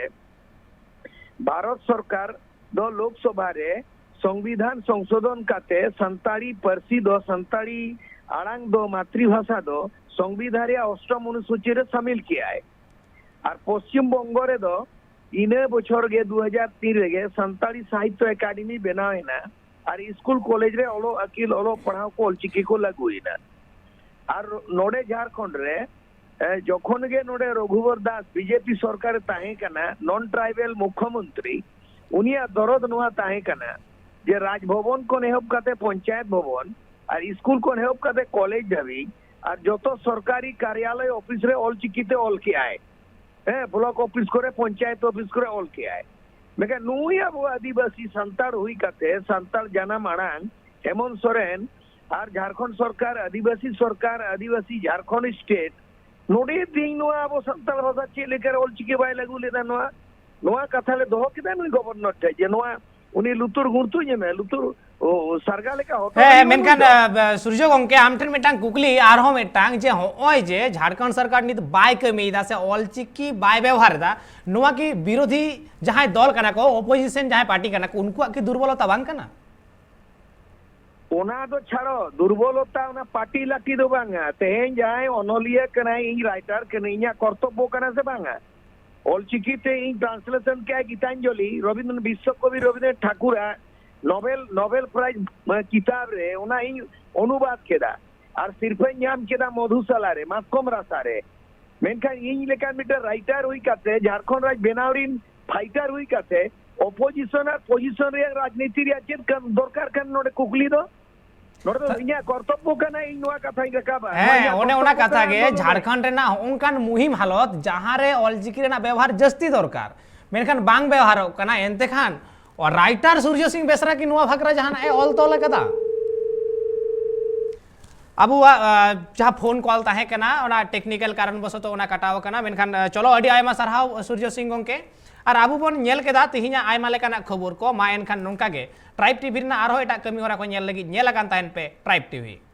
ᱵᱷᱟᱨᱚᱛ ᱥᱚᱨᱠᱟᱨ ᱫᱚ ᱞᱳᱠᱥᱚᱵᱷᱟ ᱨᱮ ᱥᱚᱝᱵᱤᱫᱷᱟᱱ ᱥᱚᱝᱥᱳᱫᱷᱚᱱ ᱠᱟᱛᱮ ᱥᱟᱱᱛᱟᱲᱤ ᱯᱟᱹᱨᱥᱤ ᱫᱚ, ᱥᱟᱱᱛᱟᱲᱤ ᱟᱲᱟᱝ ᱫᱚ, ᱢᱟᱛᱨᱤᱵᱷᱟᱥᱟ ᱫᱚ ᱥᱚᱝᱵᱤᱫᱷᱟᱱ ᱨᱮᱭᱟᱜ ᱚᱥᱴᱚᱢ ᱚᱱᱩᱥᱩᱪᱤ ᱨᱮ ᱥᱟᱢᱤᱞ ᱠᱮᱜᱼᱟᱭ᱾ ᱟᱨ ᱯᱚᱥᱪᱤᱢ ᱵᱚᱝᱜᱚ ᱨᱮᱫᱚ ᱤᱱᱟᱹ ᱵᱚᱪᱷᱚᱨ ᱜᱮ ᱫᱩ ᱦᱟᱡᱟᱨ ᱛᱤᱱ ᱨᱮᱜᱮ ᱥᱟᱱᱛᱟᱲᱤ ᱥᱟᱦᱤᱛᱛᱚ ᱮᱠᱟᱰᱮᱢᱤ ᱵᱮᱱᱟᱣ ᱮᱱᱟ ᱟᱨ ᱥᱠᱩᱞ ᱠᱚᱞᱮᱡᱽ ᱨᱮ ᱚᱞᱚᱜ ᱟᱹᱠᱤᱞ ᱚᱞᱚᱜ ᱯᱟᱲᱦᱟᱣ ᱠᱚ ᱚᱞᱪᱤᱠᱤ ᱠᱚ ᱞᱟᱹᱜᱩᱭᱮᱱᱟ᱾ ᱟᱨ ᱱᱚᱰᱮ ᱡᱷᱟᱲᱠᱷᱚᱸᱰ ᱨᱮ ᱮ, ᱡᱚᱠᱷᱚᱱ ᱜᱮ ᱱᱚᱰᱮ ᱨᱚᱜᱷᱩᱵᱚᱨ ᱫᱟᱥ ᱵᱤᱡᱮᱯᱤ ᱥᱚᱨᱠᱟᱨᱮ ᱛᱟᱦᱮᱸ ᱠᱟᱱᱟ, ᱱᱚᱱ ᱴᱨᱟᱭᱵᱮᱞ ᱢᱩᱠᱷᱭᱚᱢᱚᱱᱛᱨᱤ, ᱩᱱᱤᱭᱟᱜ ᱫᱚᱨᱚᱫ ᱱᱚᱣᱟ ᱛᱟᱦᱮᱸ ᱠᱟᱱᱟ ᱡᱮ ᱨᱟᱡᱽᱵᱷᱚᱵᱚᱱ ᱠᱷᱚᱱ ᱮᱦᱚᱵ ᱠᱟᱛᱮ ᱯᱚᱧᱪᱟᱭᱮᱛ ᱵᱷᱚᱵᱚᱱ ᱟᱨ ᱥᱠᱩᱞ ᱠᱷᱚᱱ ᱮᱦᱚᱵ ᱠᱟᱛᱮ ᱠᱚᱞᱮᱡᱽ ᱫᱷᱟᱹᱵᱤᱡ ᱟᱨ ᱡᱚᱛᱚ ᱥᱚᱨᱠᱟᱨᱤ ᱠᱟᱨᱭᱟᱞᱚᱭ ᱚᱯᱷᱤᱥ ᱨᱮ ᱚᱞᱪᱤᱠᱤ ᱛᱮ ᱚᱞ ᱠᱮᱜᱼᱟᱭ᱾ ᱦᱮᱸ, ᱵᱞᱚᱠ ᱚᱯᱷᱤᱥ ᱠᱚᱨᱮ, ᱯᱚᱧᱪᱟᱭᱮᱛ ᱚᱯᱷᱤᱥ ᱠᱚᱨᱮ ᱚᱞ ᱠᱮᱜᱼᱟᱭ᱾ ᱢᱮᱱᱠᱷᱟᱱ ᱱᱩᱭ ᱟᱵᱚ ᱟᱹᱫᱤᱵᱟᱹᱥᱤ ᱥᱟᱱᱛᱟᱲ ᱦᱩᱭ ᱠᱟᱛᱮ, ᱥᱟᱱᱛᱟᱲ ᱡᱟᱱᱟᱢ ᱟᱲᱟᱝ, ᱦᱮᱢᱚᱱᱛ ᱥᱚᱨᱮᱱ ᱟᱨ ᱡᱷᱟᱲᱠᱷᱚᱸᱰ ᱥᱚᱨᱠᱟᱨ, ᱟᱹᱫᱤᱵᱟᱹᱥᱤ ᱥᱚᱨᱠᱟᱨ, ᱟᱹᱫᱤᱵᱟᱹᱥᱤ ᱡᱷᱟᱲᱠᱷᱚᱸᱰ ᱥᱴᱮᱴ, ᱱᱚᱰᱮ ᱛᱮᱦᱮᱧ ᱱᱚᱣᱟ ᱟᱵᱚ ᱥᱟᱱᱛᱟᱲ ᱵᱷᱟᱥᱟ ᱪᱮᱫ ᱞᱮᱠᱟᱨᱮ ᱚᱞᱪᱤᱠᱤ ᱵᱟᱭ ᱞᱟᱹᱜᱩ ᱞᱮᱫᱟ? ᱱᱚᱣᱟ, ᱱᱚᱣᱟ ᱠᱟᱛᱷᱟ ᱞᱮ ᱫᱚᱦᱚ ᱠᱮᱫᱟ ᱱᱩᱭ ᱜᱚᱵᱚᱨᱱᱚᱨ ᱴᱷᱮᱱ ᱡᱮ ᱱᱚᱣᱟ ᱩᱱᱤ ᱞᱩᱛᱩᱨ ᱜᱩᱲᱛᱩ ᱧᱮᱢᱮ, ᱞᱩᱛᱩᱨ ᱚ, ᱥᱟᱨᱜᱟ ᱞᱮᱠᱟ ᱦᱚᱴᱚᱜ ᱨᱮ ᱦᱮᱸ, ᱧᱩᱨᱩ ᱱᱩᱭ ᱢᱮᱱᱠᱷᱟᱱ ᱫᱚ᱾ ᱟ, ᱵᱟ, ᱥᱩᱨᱡᱚ ᱜᱚᱢᱠᱮ, ᱟᱢ ᱴᱷᱮᱱ ᱢᱤᱫᱴᱟᱝ ᱠᱩᱠᱞᱤ ᱟᱨᱦᱚᱸ ᱢᱤᱫᱴᱟᱝ, ᱡᱮ ᱦᱚᱸᱜᱼᱚᱭ ᱡᱮ ᱡᱷᱟᱲᱠᱷᱚᱸᱰ ᱥᱚᱨᱠᱟᱨ ᱱᱤᱛ ᱵᱟᱭ ᱠᱟᱹᱢᱤᱭᱮᱫᱟ ᱥᱮ ᱚᱞᱪᱤᱠᱤ ᱵᱟᱭ ᱵᱮᱣᱦᱟᱨ ᱮᱫᱟ, ᱱᱚᱣᱟ ᱠᱤ ᱵᱤᱨᱳᱫᱷᱤ ᱡᱟᱦᱟᱸᱭ ᱫᱚᱞ ᱠᱟᱱᱟ ᱠᱚ, ᱚᱯᱳᱡᱤᱥᱚᱱ ᱡᱟᱦᱟᱸᱭ ᱯᱟᱨᱴᱤ ᱠᱟᱱᱟ ᱠᱚ, ᱩᱱᱠᱩᱣᱟᱜ ᱠᱤ ᱫᱩᱨᱵᱚᱞᱚᱛᱟ ᱵᱟᱝ ᱠᱟᱱᱟ? ᱚᱱᱟ ᱫᱚ ᱪᱷᱟᱲᱚ, ᱫᱩᱨᱵᱚᱞᱚᱛᱟ ᱚᱱᱟ ᱯᱟᱨᱴᱤ ᱞᱟᱹᱴᱤ ᱫᱚ ᱵᱟᱝᱟ᱾ ᱛᱮᱦᱮᱧ ᱡᱟᱦᱟᱸᱭ ᱚᱱᱚᱞᱤᱭᱟᱹ ᱠᱟᱱᱟᱭ, ᱤᱧ ᱨᱟᱭᱴᱟᱨ ᱠᱟᱹᱱᱟᱹᱧ, ᱤᱧᱟᱹᱜ ᱠᱚᱨᱛᱚᱵᱵᱚ ᱠᱟᱱᱟ ᱥᱮ ᱵᱟᱝᱟ? ᱚᱞᱪᱤᱠᱤ ᱛᱮ ᱤᱧ ᱴᱨᱟᱱᱥᱞᱮᱥᱚᱱ ᱠᱮᱜᱼᱟ ᱜᱤᱛᱟᱧᱡᱚᱞᱤ, ᱨᱚᱵᱤᱱᱫᱨᱚ, ᱵᱤᱥᱥᱚᱠᱚᱵᱤ ᱨᱚᱵᱤᱱᱫᱨᱚᱱᱟᱛᱷ ᱴᱷᱟᱠᱩᱨᱟᱜ ᱱᱳᱵᱮᱞ, ᱱᱳᱵᱮᱞ ᱯᱨᱟᱭᱤᱡᱽ, ᱢᱟᱱᱮ, ᱠᱤᱛᱟᱵ ᱨᱮ, ᱚᱱᱟ ᱤᱧ ᱚᱱᱩᱵᱟᱫ ᱠᱮᱫᱟ ᱟᱨ ᱥᱤᱨᱯᱷᱟᱹᱧ ᱧᱟᱢ ᱠᱮᱫᱟ ᱢᱚᱫᱷᱩᱥᱟᱞᱟ ᱨᱮ, ᱢᱟᱛᱠᱚᱢ ᱨᱟᱥᱟ ᱨᱮ᱾ ᱢᱮᱱᱠᱷᱟᱱ ᱤᱧ ᱞᱮᱠᱟᱱ ᱢᱤᱫᱴᱮᱱ ᱨᱟᱭᱴᱟᱨ ᱦᱩᱭ ᱠᱟᱛᱮ, ᱡᱷᱟᱲᱠᱷᱚᱸᱰ ᱨᱟᱡᱽ ᱵᱮᱱᱟᱣ ᱨᱤᱱ ᱯᱷᱟᱭᱴᱟᱨ ᱦᱩᱭ ᱠᱟᱛᱮ, ᱚᱯᱳᱡᱤᱥᱚᱱ ᱟᱨ ᱯᱚᱡᱤᱥᱚᱱ ᱨᱮᱭᱟᱜ ᱨᱟᱡᱽᱱᱤᱛᱤ ᱨᱮᱭᱟᱜ ᱪᱮᱫ ᱠᱟᱱ ᱫᱚᱨᱠᱟᱨ ᱠᱟᱱ ᱱᱚᱰᱮ ᱠᱩᱠᱞᱤ ᱫᱚ? ᱱᱚᱰᱮ ᱫᱚ ᱤᱧᱟᱹᱜ ᱠᱚᱨᱛᱚᱵᱵᱚ ᱠᱟᱱᱟ, ᱤᱧ ᱱᱚᱣᱟ ᱠᱟᱛᱷᱟᱧ ᱨᱟᱠᱟᱵᱟ᱾ ᱦᱮᱸ, ᱚᱱᱮ ᱚᱱᱟ ᱠᱟᱛᱷᱟ ᱜᱮ, ᱡᱷᱟᱲᱠᱷᱚᱸᱰ ᱨᱮᱱᱟᱜ ᱚᱱᱠᱟᱱ ᱢᱩᱦᱤᱢ ᱦᱟᱞᱚᱛ, ᱡᱟᱦᱟᱸ ᱨᱮ ᱚᱞᱪᱤᱠᱤ ᱨᱮᱱᱟᱜ ᱵᱮᱵᱚᱦᱟᱨ ᱡᱟᱹᱥᱛᱤ ᱫᱚᱨᱠᱟᱨ, ᱢᱮᱱᱠᱷᱟᱱ ᱵᱟᱝ ᱵᱮᱣᱦᱟᱨᱚᱜ ᱠᱟᱱᱟ᱾ ᱮᱱᱛᱮ ᱠᱷᱟᱱ ᱨᱟᱭᱴᱟᱨ ᱥᱩᱨᱡᱚ ᱥᱤᱝ ᱵᱮᱥᱨᱟ ᱠᱤ ᱱᱚᱣᱟ ᱵᱷᱟᱠᱨᱟ ᱡᱟᱦᱟᱱᱟᱜ ᱮ ᱚᱞ ᱛᱚᱞ ᱟᱠᱟᱫᱟ? ᱟᱵᱚᱣᱟᱜ ᱡᱟᱦᱟᱸ ᱯᱷᱳᱱ ᱠᱚᱞ ᱛᱟᱦᱮᱸ ᱠᱟᱱᱟ, ᱚᱱᱟ ᱴᱮᱠᱱᱤᱠᱮᱞ ᱠᱟᱨᱚᱱ ᱵᱚᱥᱚᱛᱚ ᱚᱱᱟ ᱠᱟᱴᱟᱣ ᱟᱠᱟᱱᱟ᱾ ᱢᱮᱱᱠᱷᱟᱱ ᱪᱚᱞᱚ, ᱟᱹᱰᱤ ᱟᱭᱢᱟ ᱥᱟᱨᱦᱟᱣ ᱥᱩᱨᱡᱚ ᱥᱤᱝ ᱜᱚᱢᱠᱮ᱾ ᱟᱨ ᱟᱵᱚ ᱵᱚᱱ ᱧᱮᱞ ᱠᱮᱫᱟ ᱛᱮᱦᱮᱧᱟᱜ ᱟᱭᱢᱟ ᱞᱮᱠᱟᱱᱟᱜ ᱠᱷᱚᱵᱚᱨ ᱠᱚ᱾ ᱢᱟ ᱮᱱᱠᱷᱟᱱ ᱱᱚᱝᱠᱟ ᱜᱮ ᱴᱨᱟᱭᱤᱵᱽ ᱴᱤᱵᱷᱤ ᱨᱮᱱᱟᱜ ᱟᱨᱦᱚᱸ ᱮᱴᱟᱜ ᱠᱟᱹᱢᱤ ᱦᱚᱨᱟ ᱠᱚ ᱧᱮᱞ ᱞᱟᱹᱜᱤᱫ ᱧᱮᱞ ᱟᱠᱟᱱ ᱛᱟᱦᱮᱱ ᱯᱮ ᱴᱨᱟᱭᱤᱵᱽ ᱴᱤᱵᱷᱤ᱾